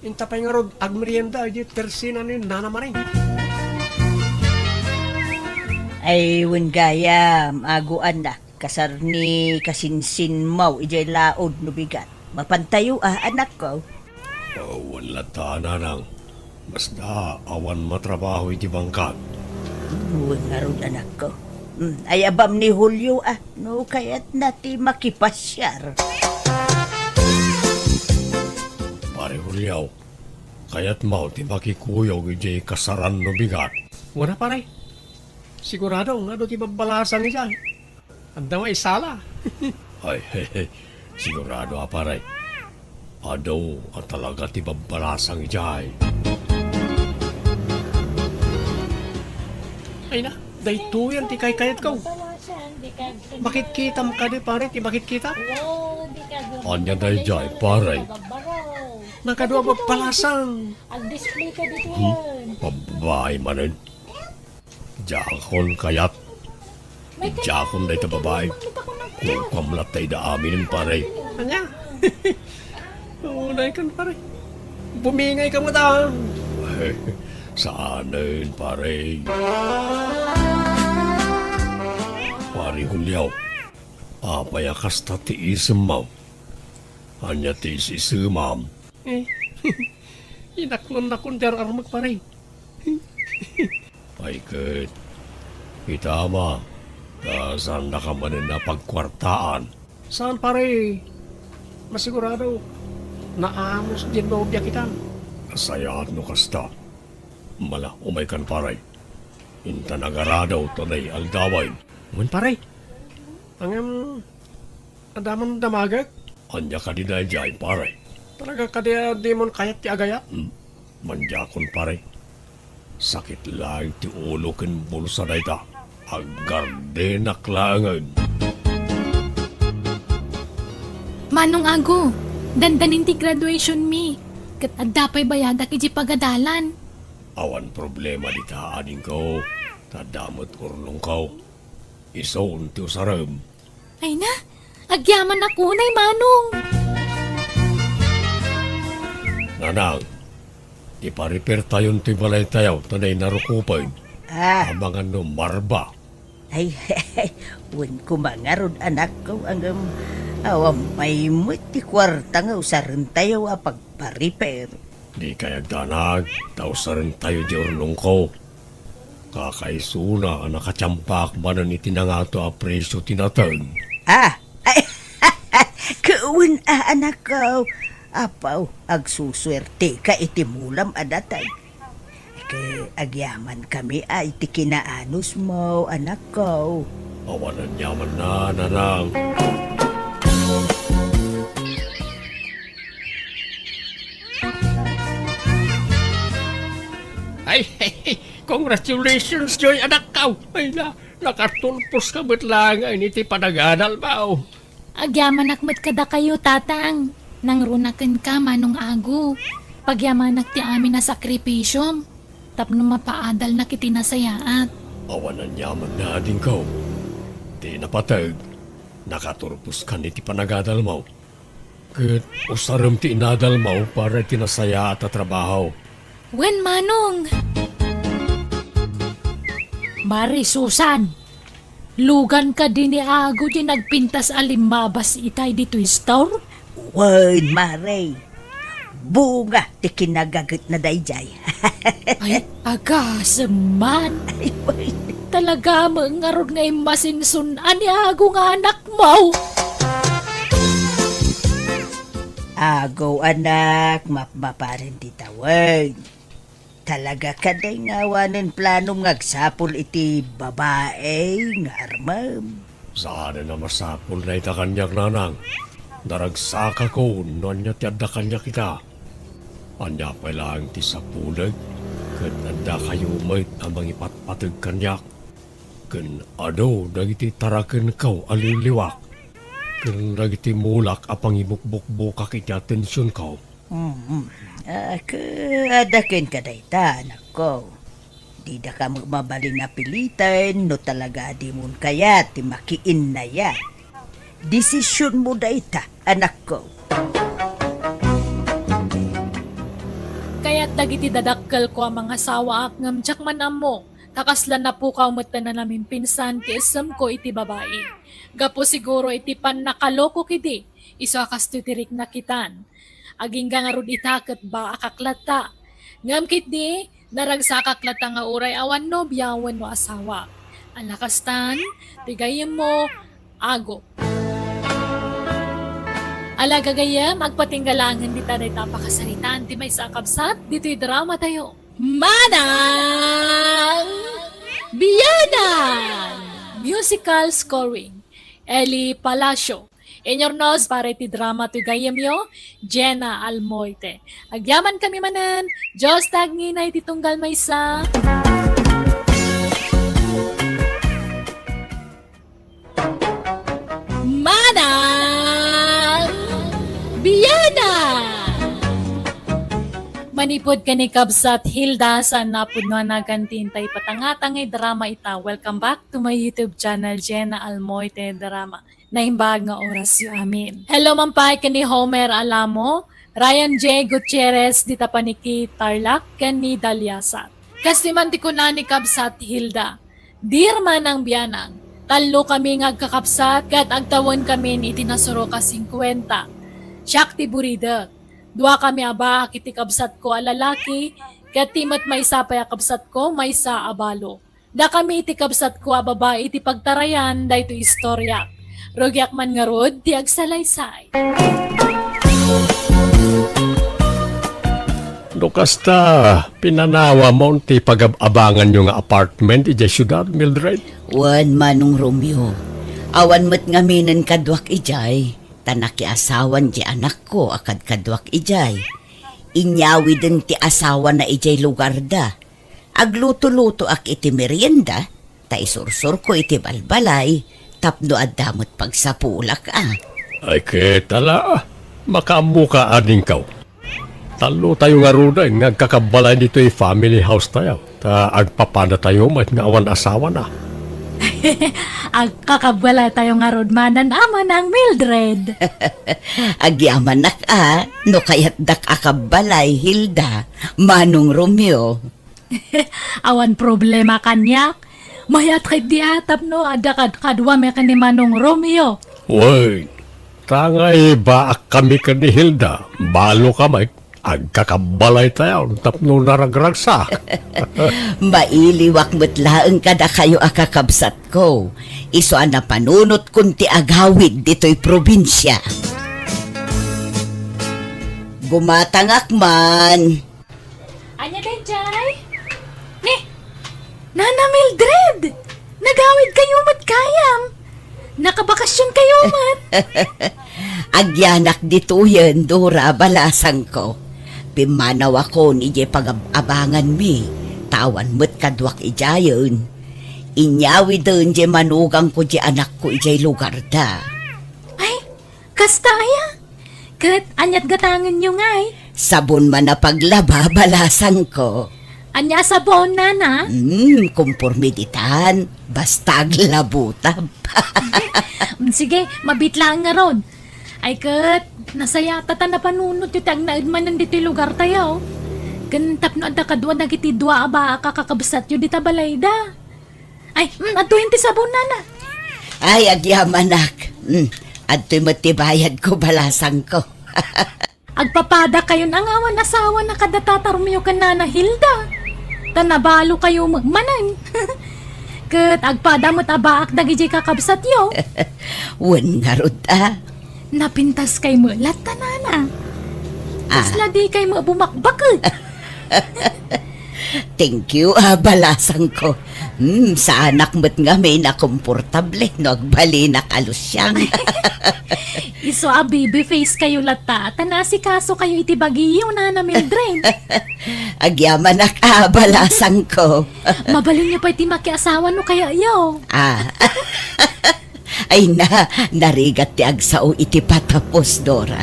Inta pay ngarud, agmerienda idiay tersina ni Nana Maring. Ay, wen gayam, Ago, annak, kasar ni kasinsinmo idiay laod no bigat. Mapantayo a, anakko. Oh, wen latta, nanang. Basta, awan matrabaho iti bangkag. Wen ngarud, anakko. Hmm, ayabam ni Julio a, no kayatna ti makipasiar. Pare Julio, kayatmo ti makikuyog idiay kasaran no bigat? Wen a, pare. Sigurado nga adu ti babbalasang idiay. Adda maisala. Ay, sigurado a, pare. Adu a talaga ti babbalasang idiay. Ay na, daytoyen ti kaykayatko. Makitkitam kadi, pare, ti makitkita? Ania daydiay, pare? Nakadua babbalasang. Ag-display ka dito. Hmm? Babae manen. Diakon kayat. Diakon dayta babae. Kukuam latta ida aminen, pare. Ania? Unay kan, pare. Bumingay ka met, ah. Saanen, pare. Pare Julio, apay a kasta ti isemmo? Ania ti is-isemam? Eh, inaknonnakon ti ar-armek, pare. Ay ket, ita ama, ta saannaka manen a pagkuartaan. Saan, pare. Masigurado, naamos diay nobia kita. Nasayaat no kasta. Mala, umaykan, pare. Intan agarado ta naialdawen. Wen, pare. Ngem, adda man damagek? Ania kadi daydiay, pare? Talaga kadi a dimon kayat ti agayat? Hmm? Mandiakon, pare. Sakit laeng ti ulo ken bulsa dayta. Aggardenak laengen. Manong Ago, dandanin ti graduation mi. Ket adda pay bayadak idiay pagadalan. Awan problema dita, adingko, ta adda met urnongko. Isun ti usarem. Ay na, agyamanak unay, Manong. Nanang, ipa-repair tayon toy balaytayo ta nainarukopen. Ah. Amangan no marba. Ay, wen koma ngarud, anakko, ngem awan pay met ti kuarta nga usarentayo a pagpa-repair. Dikay agdanag, ta usarentayo diay urnongko. Kakaisuna a nakatiampak manen iti nangato a presio ti nateng. Ah, ay, ket wen a, anakko. Apo, agsusuerteka iti mulam a nateng. Ket agyamankami a iti kinaanusmo, anakko. Awan aniamanna, nanang. Ay, congratulations, Joy, anakko. Ay na, nakatulposka met laeng iti panagadalmo. Agyamanak met kadakayo, Tatang. Nangruna kenka, Manong Ago. Pagyamanak ti amin a sakripisiom tapno mapaadalnak iti nasayaat. Awan aniamanna, adingko. Ti napateg, nakaturposkan iti panagadalmo. Ket usarem ti inadalmo para iti nasayaat a trabaho. Wen, Manong. Mari Susan, lugan kadi ni Ago diay nagpintas a limmabas itay ditoy store? Wen, Mare. Bunga ti kinagagetna daydiay. Ay, agasem man. Ay, wen. Talaga met ngarud nga immasinsun-an ni Ago nga anakmo. Ago, anak, mapmapanen ti tawen. Talaga kadi nga awanen planom nga agsapul iti babai nga armem? Saanen a masapul dayta kaniak, nanang. Naragsakakon no ania ti adda kaniak ita. Ania pay laeng ti sapulek, ket addakayo met a mangipatpateg kaniak. Ken adu dagiti tarakenko a liwliwak, ken dagiti mulak a pangibukbukbukak iti atensionko. Mm. Ah, ket adda kenka dayta, anakko. Didaka met mabalin a piliten no talaga a dimon kayat ti makiinnayat. Desisionmo dayta, anakko. Kayat dagiti dadakkelko a mangasawaak ngem diak man ammo ta kasla napukaw met ta nanaminpinsan ti isemko iti babai. Gapu siguro iti pannakalokok idi, isu a kastoy ti rikna kitan. Agingga ngarud ita ket baakak latta. Ngem ketdi, naragsakak latta nga uray awan nobia wenno asawa. Ala kastan, ti gayyemmo, Ago. Ala gagayyem, agpatingga laengen dita dayta a pakasaritaan ti maysa a kabsat ditoy dramatayo. Manang Bianang! Musical scoring, Eli Palacio. Inyurnos para iti drama toy gayyemyo, Jenna Almoite. Agyamankami manen, Dios ta agnginay ti tunggal maysa. Manang Bianang! Manipud ken ni Kabsat Hilda, saan a pudno a naganti intay patangata nga idrama ita. Welcome back to my YouTube channel, Jenna Almoite Drama. Naimbag nga orasyo amin. Hello man pay ken ni Homer Alamo, Ryan J Gutierrez, dita paniki Tarlac, ken ni Daliasat. Kas ti man ti kuna ni Kabsat Hilda, "Dear Manang Bianang, tallo kami nga agkakabsat ket agtawen kami iti nasurok a singkuenta. Siak ti buridek. Dua kami a baak iti kabsatko a lalaki, ket ti met maysa pay a kabsatko maysa a balo. Dakami iti kabsatko a babai ti pagtarayan daytoy istoriak. Rugiak man ngarud ti agsalaysay." No kasta, pinanawamon ti pagab-abanganyo nga apartment idiay siudad, Mildred? Wen, Manong Romeo. Awan met ngaminen kaduak idiay, ta nakiasawan ti anakko a kadkaduak idiay. Inyawiden ti asawana idiay lugarda. Agluto-lutoak iti merienda, ta isursurko iti balbalay tapno adda met pagsapulak a. Ay, ket ala, makaammoka, adingko. Tallotayo ngaruden nga agkakabbalay ditoy family house tayo. Ta agpapadatayo met nga awan asawana. Agkakabbalaytayo ngarud manen a Manang Mildred. Agyamanak a, no kayatdak a kabbalay, Hilda, Manong Romeo. Awan problema kaniak. Mayat ketdi a tapno adda kadkaduami ken ni Manong Romeo. Wen, ta nga ibaak kami ken ni Hilda, balo ka met, agkakabbalaytayo tapno naragragsak. Mailiwak met laeng kadakayo a kakabsatko. Isu a napanunotkon ti agawid ditoy probinsia. Gumatangak man. Ania daydiay? Ni, Nana Mildred! Nagawid kayo met gayam! Nakabakasyon kayo met! Agyanak ditoyen, Dora, balasangko. Pimmanawakon idiay pagab-abanganmi, ta awan met kaduak idiayen. Inyawiden diay manugangko diay anakko idiay lugarda. Ay, kasta aya? Ket aniat gatangenyo ngay? Sabon man a paglaba, balasangko. Ania a sabon, nana? Hmm, kumporme ditan. Basta aglabutab. Mm, sige, mabit laeng ngarud. Ay ket, nasayata ta napanunotyo ti agnaed manen ditoy lugartayo. Ken tapno adda kadua dagiti dua a baak a kakabsatyo dita balayda. Ay, mm, adtoyen ti sabon, nana. Ay, agyamanak. Mm, adtoy met ti bayadko, balasangko. Agpapadakayon a nga awan asawana kadatatarumyo ken Nana Hilda. Ta nabalokayo met manen. Ket agpada met a baak dagidiay kakabsatyo. Wen ngarud a. Napintaskay met latta, nana. Ah. Kasla dikay met bumakbaket. Thank you, a, balasangko. Hmm, saanak met ngamin a komportable no agbalinak a lusiang. Isu a baby face kayo latta, ta naasikaso kayo iti bagiyo, Nana Mildred. Agyamanak a, balasangko. Mabalinyo pay ti makiasawa no kayayo. Ah. Ay na, narigat ti agsao iti patapos, Dora.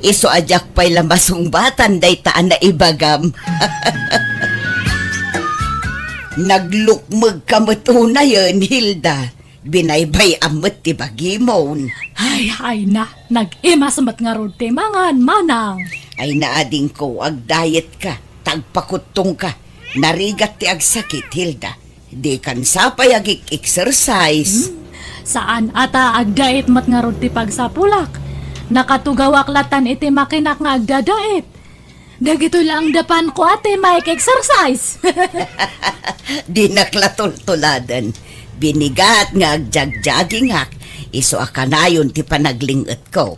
Isu a diak pay la masungbatan dayta a naibagam. Naglukmegka met unayen, Hilda. Binaybay-am met ti bagimon. Ay, ay na, nag-imas met ngarud ti mangan, manang. Ay na, adingko, agdayetka, ta agpakuttongka. Narigat ti agsakit, Hilda. Dikan sa pay agik-exercise. Hmm, saan a ta agdait met ngarud ti pagsapulak. Nakatugawak latan iti makinak nga agdadait. Dagitoy laeng dapanko a ti maik-exercise. Dinak la tultuladen. Binigat nga agjagjagingak, isu a kanayon ti panagling-etko.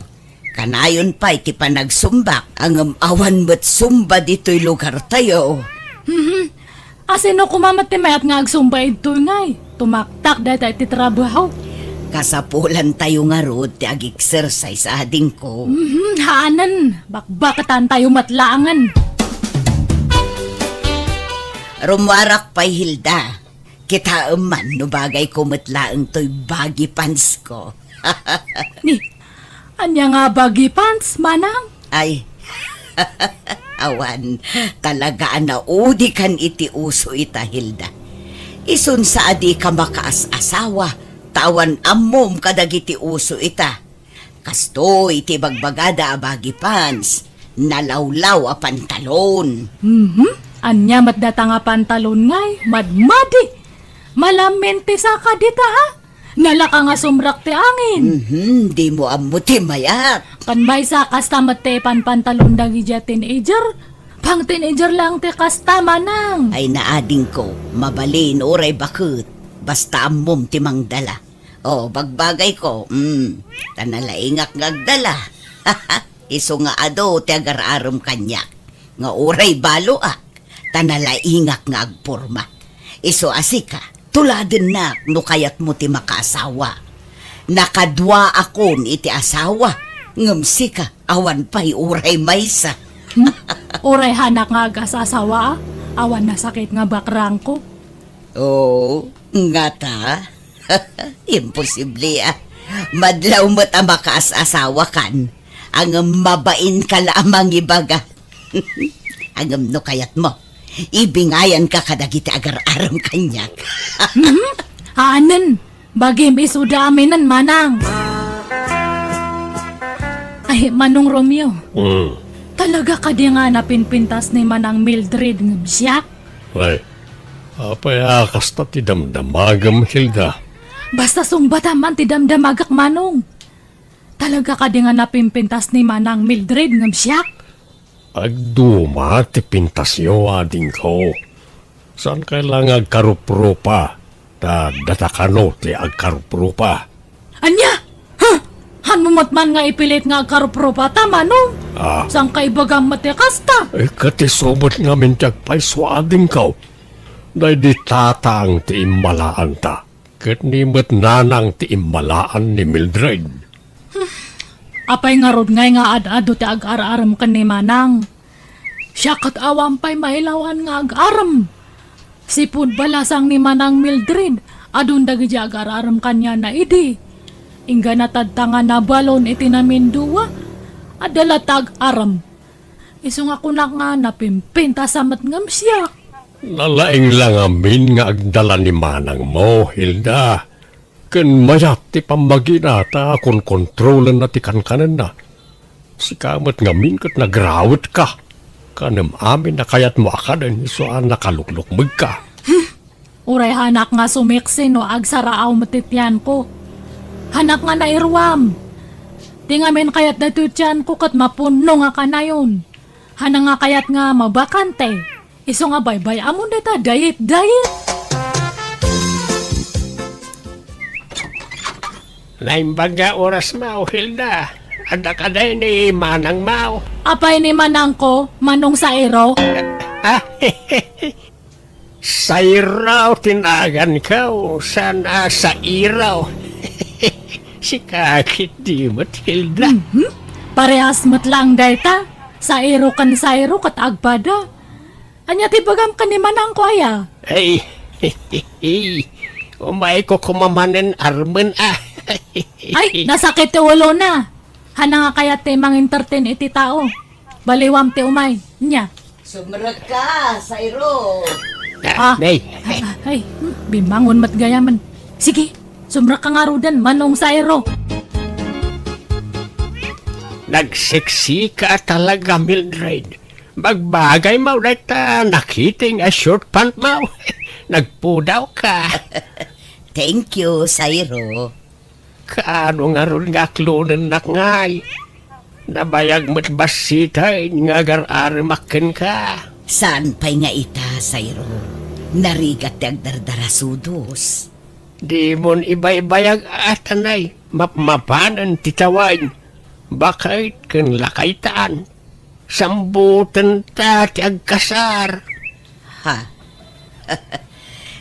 Kanayon pay ti panagsumbak, ngem awan met sumba ditoy lugartayo. Mhm. Asino koma met ti mayat nga agsumba idtoy ngay? Tumaktak dayta iti trabaho. Kasapulantayo ngarud ti ag-exercise, adingko. Mhm, haanen. Bakbaketantayo met laengen. Rummuarak pay, Hilda. Kitaem man no bagayko met laeng toy baggy pants ko. Ni, ania nga baggy pants, manang? Ay, awan, talaga a naudikan iti uso ita, Hilda. Isun sa a dika makaas-asawa, ta awan ammom kadagiti uso ita. Kastoy ti ibagbagada a baggy pants, nalawlaw a pantalon. Mhm. Ania met data nga pantalon ngay, madmadi? Malamin ti saka dita, a? Nalaka nga sumrak ti angin. Mhm, dimo ammo ti mayat. Kan maysa, kasta met ti panpantalon dagiti teenager. Pang teenager lang ti kasta, manang. Ay, naadingko, mabalin, uray baket. Basta ammom ti mangdala. O, bagbagayko, mm, ta nalaingak nga agdala. Isu nga adu ti agar-arem kaniak, nga uray baloak, ta nalaingak nga agporma. Isu a sika, tuladennak no kayatmo ti makaasawa. Nakaduaakon iti asawa, ngem sika, awan pay uray maysa. Hmm? Uray hanak nga agas-asawa, a? Awan nasakit nga bakrangko. Oo, ngata? Imposible, a. Madlaw met a makaas-asawakan, ngem mabainka la a mangibaga. Ngem no kayatmo, ibingayanka kadagiti agar-arem kaniak. Mhm. Haanen, bagim isuda aminen, manang. Ay, Manong Romeo. Mm. Talaga kadi nga napinpintas ni Manang Mildred ngem siak? Ay, apay a kasta ti damdamagem, Hilda? Basta sungbatam man ti damdamagak, Manong. Talaga kadi nga napinpintas ni Manang Mildred ngem siak? Agduma ti pintasyo, adingko. Saan kay la nga agkaruprupa, ta data kano ti agkaruprupa. Ania? Ha? Hanmo met man nga ipilit nga agkaruprupa ta, Manong? Ah. Saan kay ibagam met ti kasta? Eh, ket isu met ngamin ti agpayso, adingko. Daydi tatang ti immalaanta. Ket ni met nanang ti immalaan ni Mildred. Apay ngarud ngay nga ad-adu ti agar-arem ken ni manang? Siak ket awan pay mailawan nga agar-arem. Sipud balasang ni manang Mildred, adun dagiti agar-arem kaniana idi. Inggana tadta nga nabalon iti namindua, adda latta agar-arem. Isu nga kunak nga napimpintas a met ngem siak. Nalaing la ngamin nga agdala ni manangmo, Hilda. Ken mayat ti pammagina ta konkontrolenna ti kankanenna. Sika met ngamin ket nagrawetka. Kanem amin a kayatmo a kanen isu a nakaluklukmegka. Uray hanak nga sumiksi no agsaraaw met ti tianko. Hanak nga nairuam. Ti ngamin kayat daytoy tianko ket mapunno nga kanayon. Hanak nga kayat nga mabakante. Isu nga baybay-amon dayta diet, diet. Naimbag nga oras maw, Hilda. Adda kadi ni manang maw? Apay ni manangko, Manong Sairo? Ah, Sairo ti naganko, saan a Sairo. Sika ketdi met, Hilda. Mhm. Parehas met lang dayta. Sairo ken Sairo ket agpada. Ania ti bagam ken ni manangko aya? Ay, umayko koma manen armen a. Ay, nasakit ti ulona. Hanak nga kayat ti mangintertain iti tao. Baliwam ti umay. Nia? Sumrekka, Sairo. Ah, ah, nay. Ay, ay, hmm, bimmangon met gayamen. Sige, sumrekka ngaruden, Manong Sairo. Nagseksika talaga, Mildred. Bagbagay maw dayta nakiting a short pant maw. Nagpudawka. Thank you, Sairo. Kaano ngarud nga aklonennak ngay? Nabayag met bassiten nga agar-aremak kenka. Saan pay nga ita, Sairo? Narigat ti agdardarasudos. Dimon ibaybayag a tanay, mapmapanen ti tawen. Baket ken lakaytan. Sambutenta ti agkasar. Ha?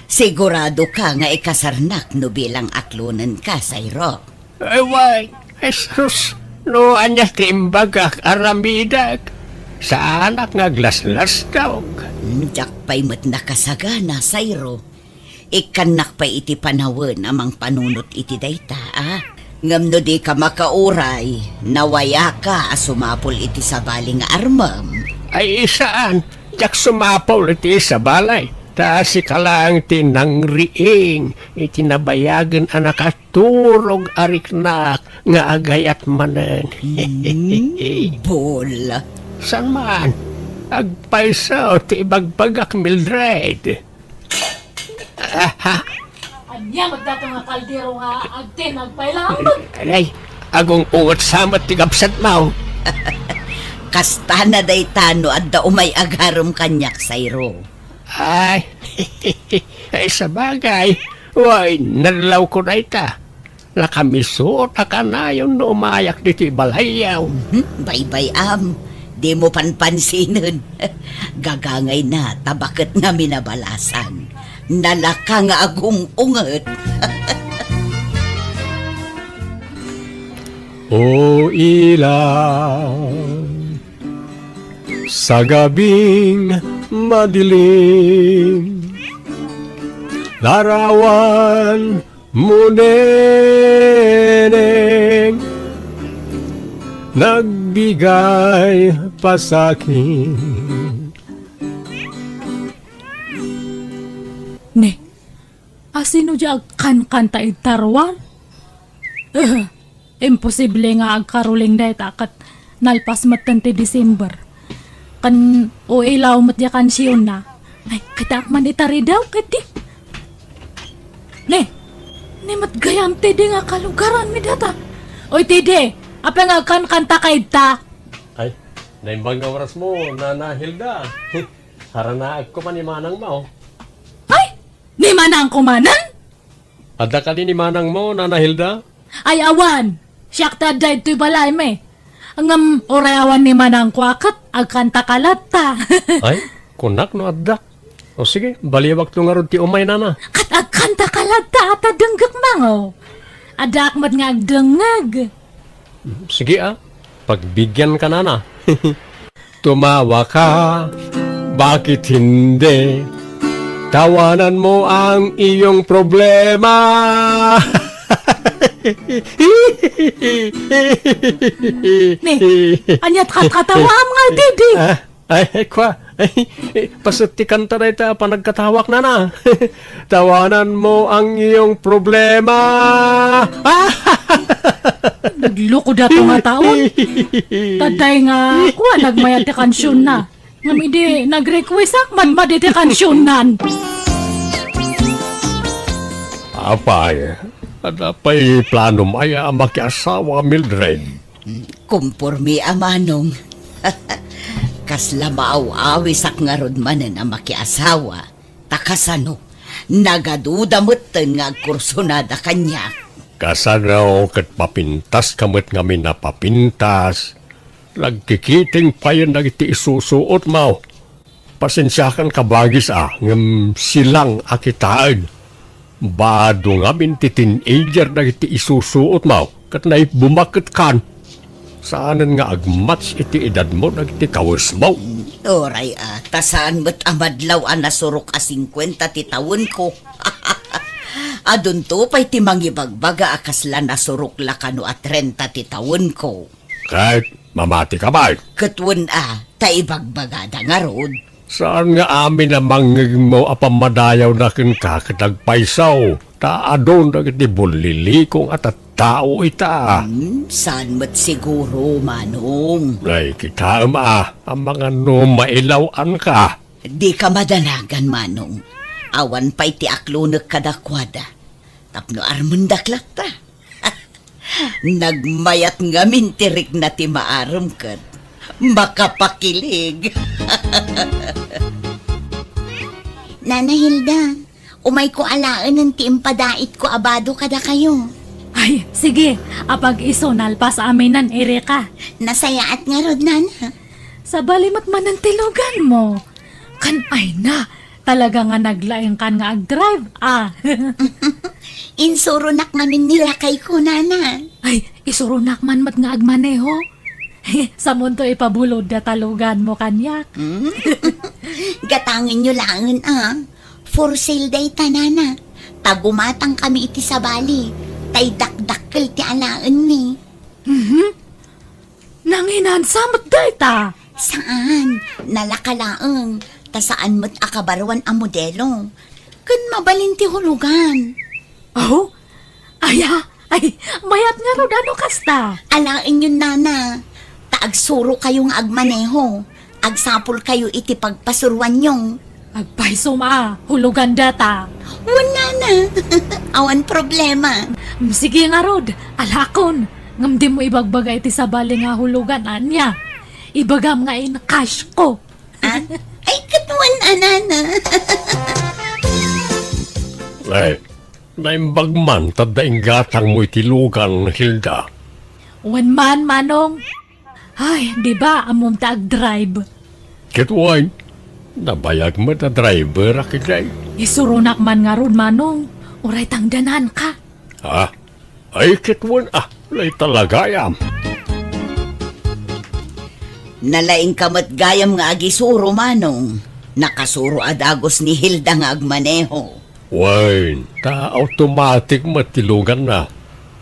Siguradoka nga ikasarnak no bilang aklonenka, Sairo? Ay, wen, Jesus, no ania ti imbagak, aramidek. Saanak nga aglaslastog. Hmm, diak pay met nakasagana, Sairo. Ikkannak pay iti panawen a mangpanunot iti dayta, a? Ngem no dika makauray, nawayaka a sumapul iti sabali nga armem. Ay, saan, diak sumapul iti sabali, ta sika laeng ti nangriing iti nabayagen a nakaturog a riknak nga agayat manen. Hmm, bul. Saan man? Agpayso ti ibagbagak, Mildred. Ania met dato nga kaldero nga agtenag pay laeng? Ay, agung-unget sa met ti gabsat maw. Kastana dayta no adda umay agarem kaniak, Sairo. Ay, ay, sabagay, wen, nadlawko dayta. Nakamisuot a kanayon no umayak ditoy balayyo. Mhm, baybay-am. Dimo panpansinen. Gagangayna, ta baket ngamin a balasan. Nalaka nga agung-unget. O ilaw, sa gabing madilim, larawan mo, neneng, nagbigay pa sa'kin. Ne, asino diay agkankanta ita ruar? Eh, imposible nga agkaroling dayta ket nalpas metten ti December. Ken uilaw met diay kansionna. Ay, kitaak man ita ridaw, ketdi. Ne, ne met gayam ti di nga kalugaranmi dayta. Oy, Tidi, apay nga agkankantaka ita? Ay, naimbag nga orasmo, Nana Hilda. Haranaekko man ni manangmo. Ay, ni manangko manen? Adda kadi ni manangmo, Nana Hilda? Ay, awan. Siak ti adda ditoy balaymi. Ngem uray awan ni manangko a ket agkantaka latta. Ay, kunak no adda. O sige, baliwakto ngarud ti umay, Nana. Ket agkantaka latta a ta denggek mango. Addaak met nga agdengngeg. Sige a, pagbigianka, Nana. Tumawa ka, bakit hindi? Tawanan mo ang iyong problema. Ne, ania't katkatawaam nga, Tidi? Ah, ay, ay, kwa. Ay, eh, paset ti kanta dayta a panagkatawak, Nana. Tawanan mo ang iyong problema. Nagloko dato nga taon. Taday nga, kuan, nagmayat ti kansionna. Ngem idi nag-request ak, madmadi ti kansionnan. Apay, adda pay planom aya a makiasawa, Mildred? Kumpormi a manong. Kasla maaw-awisak ngarud manen a makiasawa. Ta kasano, nagaduda metten nga agkursunada kaniak. Kasano ket papintaska met ngamin a papintas? Nagkikiting payen dagiti isusuotmo. Pasensiakan kabagis a, ngem silang a kitaen. Bado ngamin ti teenager dagiti isusuotmo, ket naibbumak ket kan. Saanen nga agmatch iti edadmo dagiti kawesmo. Uray a, ta saan met a madlaw a nasurok a singkuenta ti tawenko. Adunto pay ti mangibagbaga a kasla nasurok la kano a trenta ti tawenko. Ket mamati ka, bay? Ket wen a, ta ibagbagada ngarud. Saan nga amin a mangngegmo a pammadayawna kenka ket agpayso, ta adun dagiti bullilikong a tattao ita. Hmm, saan met siguro, Manong? Ay, kitaem a, amangan no mailaw-anka. Dika madanagan, Manong. Awan pay ti aklonek kadakuada. Tapno armendak latta. Nagmayat ngamin ti rikna ti maarem ket makapakilig. Nana Hilda, umayko alaenen ti impadaitko a bado kadakayo. Ay, sige, apag-isu nalpas aminen, irika. Nasayaat ngarud, Nana. Sabali met manen ti luganmo. Kan ay na, talaga nga naglaingkan nga agdrive, ah. Insuronak ngamin ni lakayko, Nana. Ay, isuronak man met nga agmaneho. Samonto ipabulod dayta luganmo kaniak. Hmm? Gatangenyo laengen, ah. For sale dayta, Nana. Ta gumatangkami iti sabali. Tay dakdakkel ti alaenmi. Mhm. Nanginansa met dayta? Saan, nalaka laeng, ta saan met a kabaruan a modelo. Ken mabalin ti hulugan. Aw? Aya, ay, mayat ngarud a no kasta. Alaenyon, Nana, ta agsurokayo nga agmaneho. Agsapulkayo iti pagpasuroanyo. Agpaysom a, hulugan dayta. Wen, Nana. Awan problema. Mm, sige ngarud, alakon. Ngem dimo ibagbaga iti sabali nga hulugan, ania? Ibagam nga in-cash ko. Ah? Ay, ket wen a, Nana. Ay, naimbag man, ta adda inggatangmo iti lugan, Hilda. Wen man, Manong. Ay, di ba, ammom ta agdrive? Ket wen, nabayag met a driver a kiday. Isuronak man ngarud, Manong. Uray tangdananka. Ha? Ay, ket wen, ah, lay talagayam. Nalaingka met gayam nga agisuro, Manong. Nakasuro a dagus ni Hilda nga agmaneho. Wen, ta automatic met ti luganna.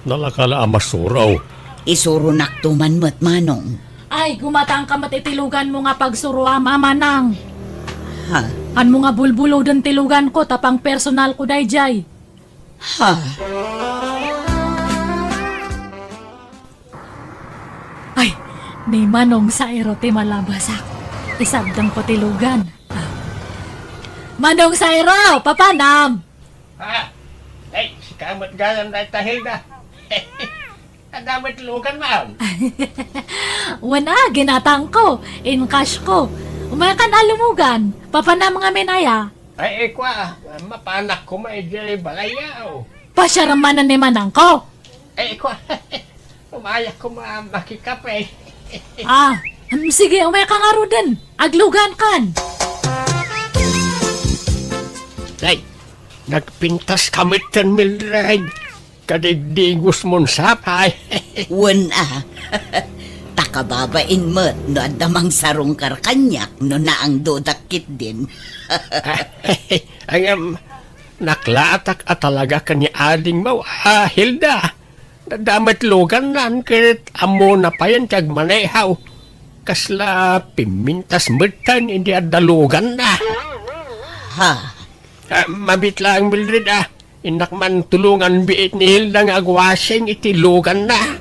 Nalaka la a masuro. Isuronakto man met, Manong. Ay, gumatangka met iti luganmo nga pagsuroam, a Manang. Ha? Kaanmo nga bulbuloden ti luganko, ta pangpersonalko daydiay. Ha? Ay, ni Manong Sairo ti malabasak. Isabdengko ti lugan. Ah. Manong Sairo, papanam? Ha? Ay, sika met gayam dayta, Hilda. Adda met lugan, ma'am. Wen a, ginatangko, in cash ko. Umaykan a lumugan, papanam ngamin aya? Ay, ikua, mapanak koma idiay balay, aw. Pasiar manen ni Manangko. Ay, ikua, umayak koma makikape. Ah, mm, sige, umayka ngaruden. Aglugankan. Ay, nagpintaska metten, Mildred. Kadigdigos mon sapay. Wen a. Ta kababain met no adda mangsarungkar kaniak no naangdodak ketdin. Ay, em, naklaatak a talaga ken ni adingmo, a, Hilda. Adda met luganna ket ammona payen ti agmanehaw. Kasla pimintas metten idi adda luganna. Ha? Ah, mabit laeng, Mildred, ah. Innak man tulongan biit ni Hilda nga agwasing iti luganna.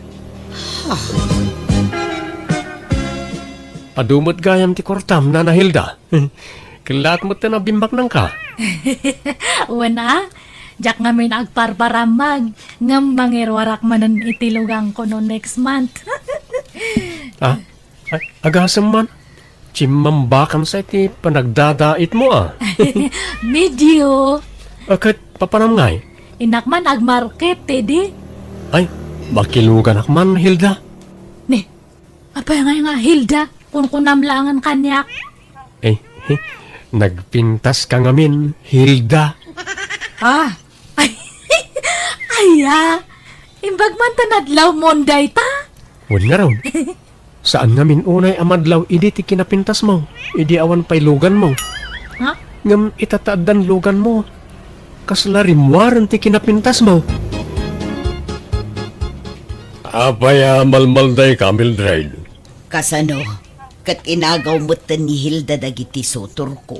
Adu met gayam ti kuartam, Nana Hilda. Kellaat met ti nabimbaknangka. Wen a, diak ngamin agparparammag, ngem mangiruarak manen iti luganko no next month. Ah, Ay, agasem man. Chimmambakam sa iti panagdadaitmo, a. Medio. A, ket papanam ngay? Innak man agmarket, Teddy. Ay, makiluganak man, Hilda. Ni, apay ngay nga Hilda? Kunkunam laengen kaniak. Eh, eh, nagpintaska ngamin, Hilda. Ah, Ay, aya, imbag man ta nadlawmon dayta? Wen ngarud, saan ngamin unay a madlaw idi ti kinapintasmo, idi awan pay luganmo. Ha? Ngem ita ta addan luganmo, kasla rimmuaren ti kinapintasmo. Apay a malmaldayka, Mildred? Kasano? Ket inagaw metten ni Hilda dagiti sutorko.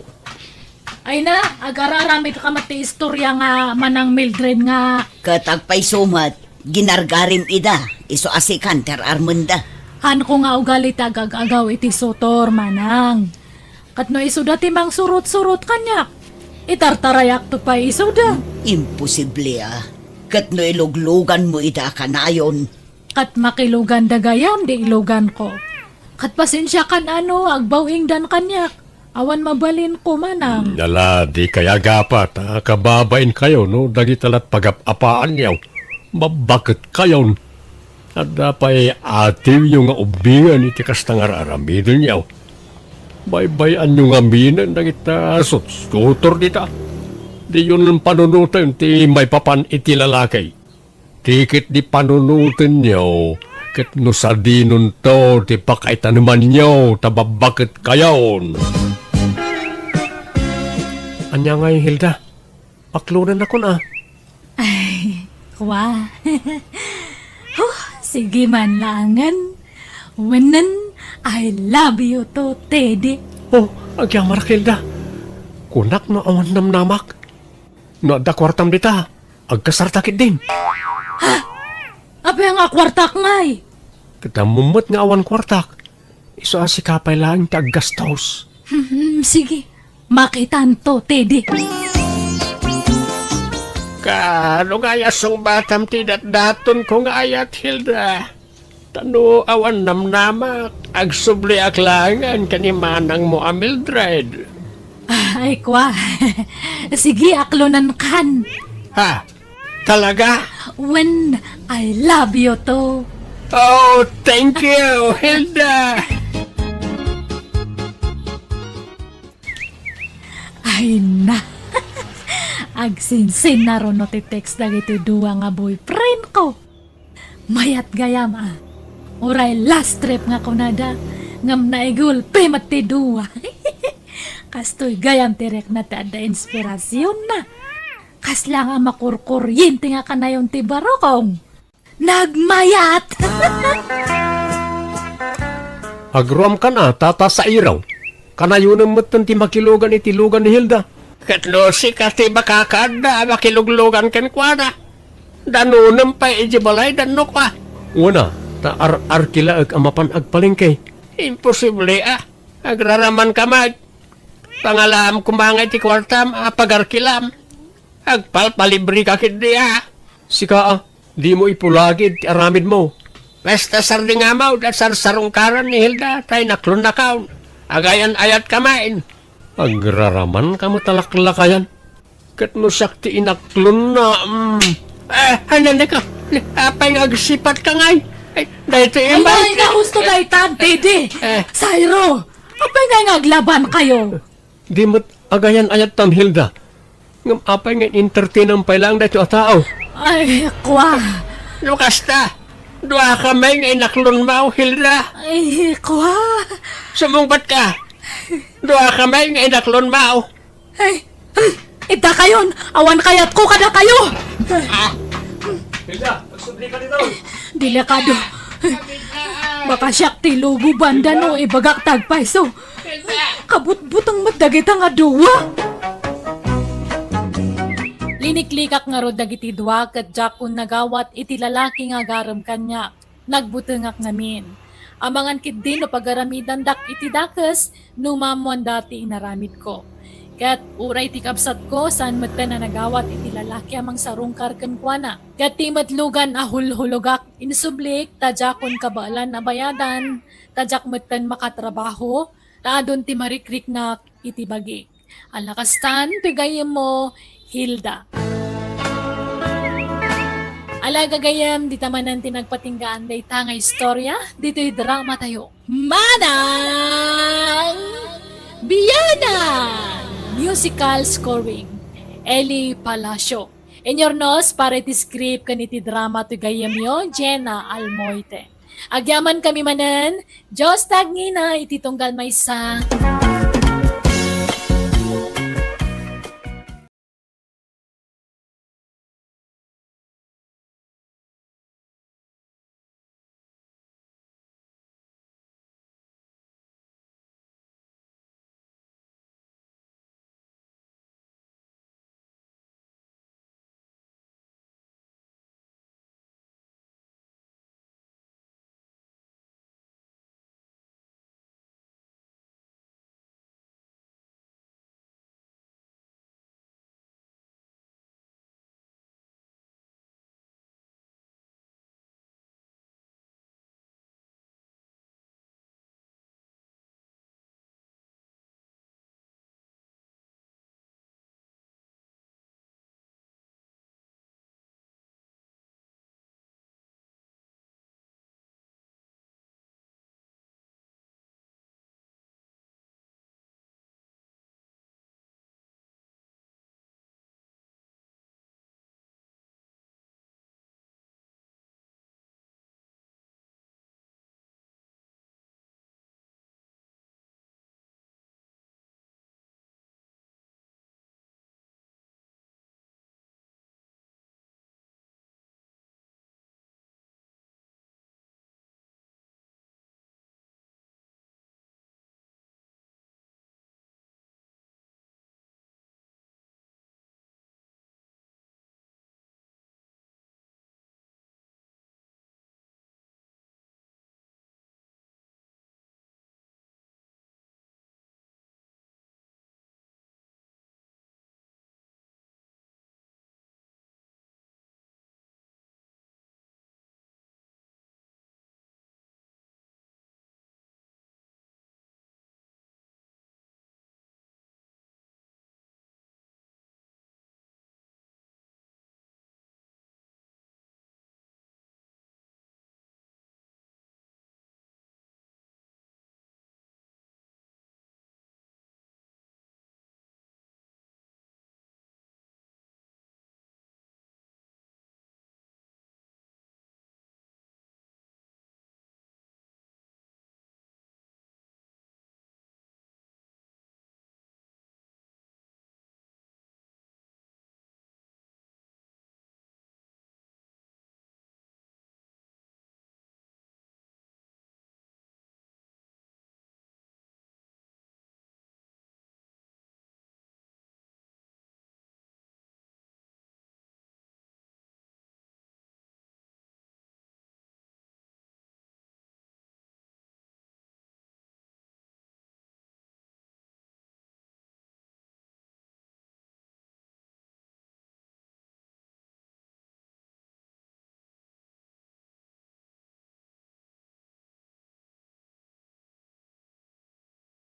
Ay na, agar-aramidka met ti istorya nga Manang Mildred nga. Ket agpayso met, ginargarim ida, isu a sikan ti ar-armenda. Haanko nga ugali ti agag-agaw iti sutor, Manang. Ket no isuda ti mangsurot-surot kaniak, itartarayakto pay isuda. Imposible a. Ket no ilugluganmo ida a kanayon. Ket makiluganda gayam di iluganko. Ket pasensiakan a no agbaw-ingdan kaniak. Awan mabalinko, Manang. Ala, dikay agapat a kababainkayo no dagita lat pagap-apaanyo. Babbaketkayon. Adda pay atiwyo nga ubbingen iti kasta nga ar-aramidenyo. Baybay-anyo ngaminen dagita sutsutor dita. Diyon panunoten ti maipapan iti lalaki. Ti ketdi panunotenyo, ket no sadinonto ti pakaitanemanyo ta babbaketkayon. Ania ngay, Hilda? Paklonennakon a. Ay, kua. Huh, sige man laengen. Wenen, I love you too, Teddy. Oh, agyamarak, Hilda. Kunak no awan namnamak. No adda kuartam dita, agkasarta ketdin. Ha? Apay nga kuartak ngay? Ket ammom met nga awan kuartak. Isu a sika pay laeng ti aggastos. Hmm, sige. Makitanto, Teddy. Kaano ngay a sungbatam ti datdatonko nga ayat, Hilda? Ta no awan namnamak, agsubliak laengen ken ni manangmo a Mildred. Ay, kua. Sige, aklonenkan. Ha? Talaga? Wen, I love you too. Oh, thank you, Hilda! Ay na. Agsinsinnaruno ti text dagiti dua nga boyfriend ko. Mayat gayam a. Uray last trip nga kunada, ngem naigulpi met ti dua. Kastoy gayam ti rikna ti adda inspirasionna. Kasla nga makurkuryente nga kanayon ti barukong. Nagmayat! Agruamkan a, Tata Sairo. Kanayonem metten ti makilugan iti lugan ni Hilda. Ket no sika ti makakaadda a makiluglugan kenkuana, danonem pay idiay balayda no kua. Wen a, ta ar-arkilaek a mapan agpalengke. Imposible a. Agraramanka met. Pangalaam koma nga iti kuartam a pagarkilam. Agpalpalibreka ketdi a. Sika a, dimo ipulagid ti aramidmo. Basta sardingamo da sarsarungkaran ni Hilda ta inaklonnakon. Agayan-ayatka met. Agraramanka met a laklakayan. Ket no siak ti inaklonna, mm. Eh, ay, nandeka. Apay nga agsipatka ngay? Ay, daytoy Ay, imbag. Ay, na, husto dayta, Dede. Eh. Sairo, apay nga nga aglabankayo? Di met agayan-ayattam, Hilda. Ngem apay nga entertainam pay laeng daytoy a tao? Ay, kua. No kasta, duakami nga inaklonmo, Hilda. Ay, kua. Sumungbatka. Duakami nga inaklonmo. Ay, hmm, iddakayon, awan kayatko kadakayo. Ah, Hilda, agsubli ka dito. Delikado. Baka siak ti lubo banda no ibagak ti agpayso. Kabutbuteng met dagita nga dua. Liniklikak ngarud dagiti dua ket diakon nagawat iti lalaki nga agarem kaniak. Nagbutengak ngamin. Amangan ketdi no pagaramidandak iti dakes no maammoanda ti inaramidko. Ket uray ti kabsatko, saan metten a nagawat iti lalaki a mangsarungkar kenkuana. Ket ti met lugan a hulhulogak, insublik ta diakon kabaelan a bayadan, ta diak metten makatrabaho, ta adun ti marikriknak iti bagik. Ala kastan, ti gayyemmo, Hilda. Ala gagayyem, dita manen ti nagpatinggaan dayta nga istorya, ditoy drama tayo. Manang Biyanan! Musical scoring, Eli Palacio. Inyurnos para iti script ken iti drama ti gayyemyo, Jenna Almoite. Agyamankami manen, Dios tagngina iti tunggal maysa.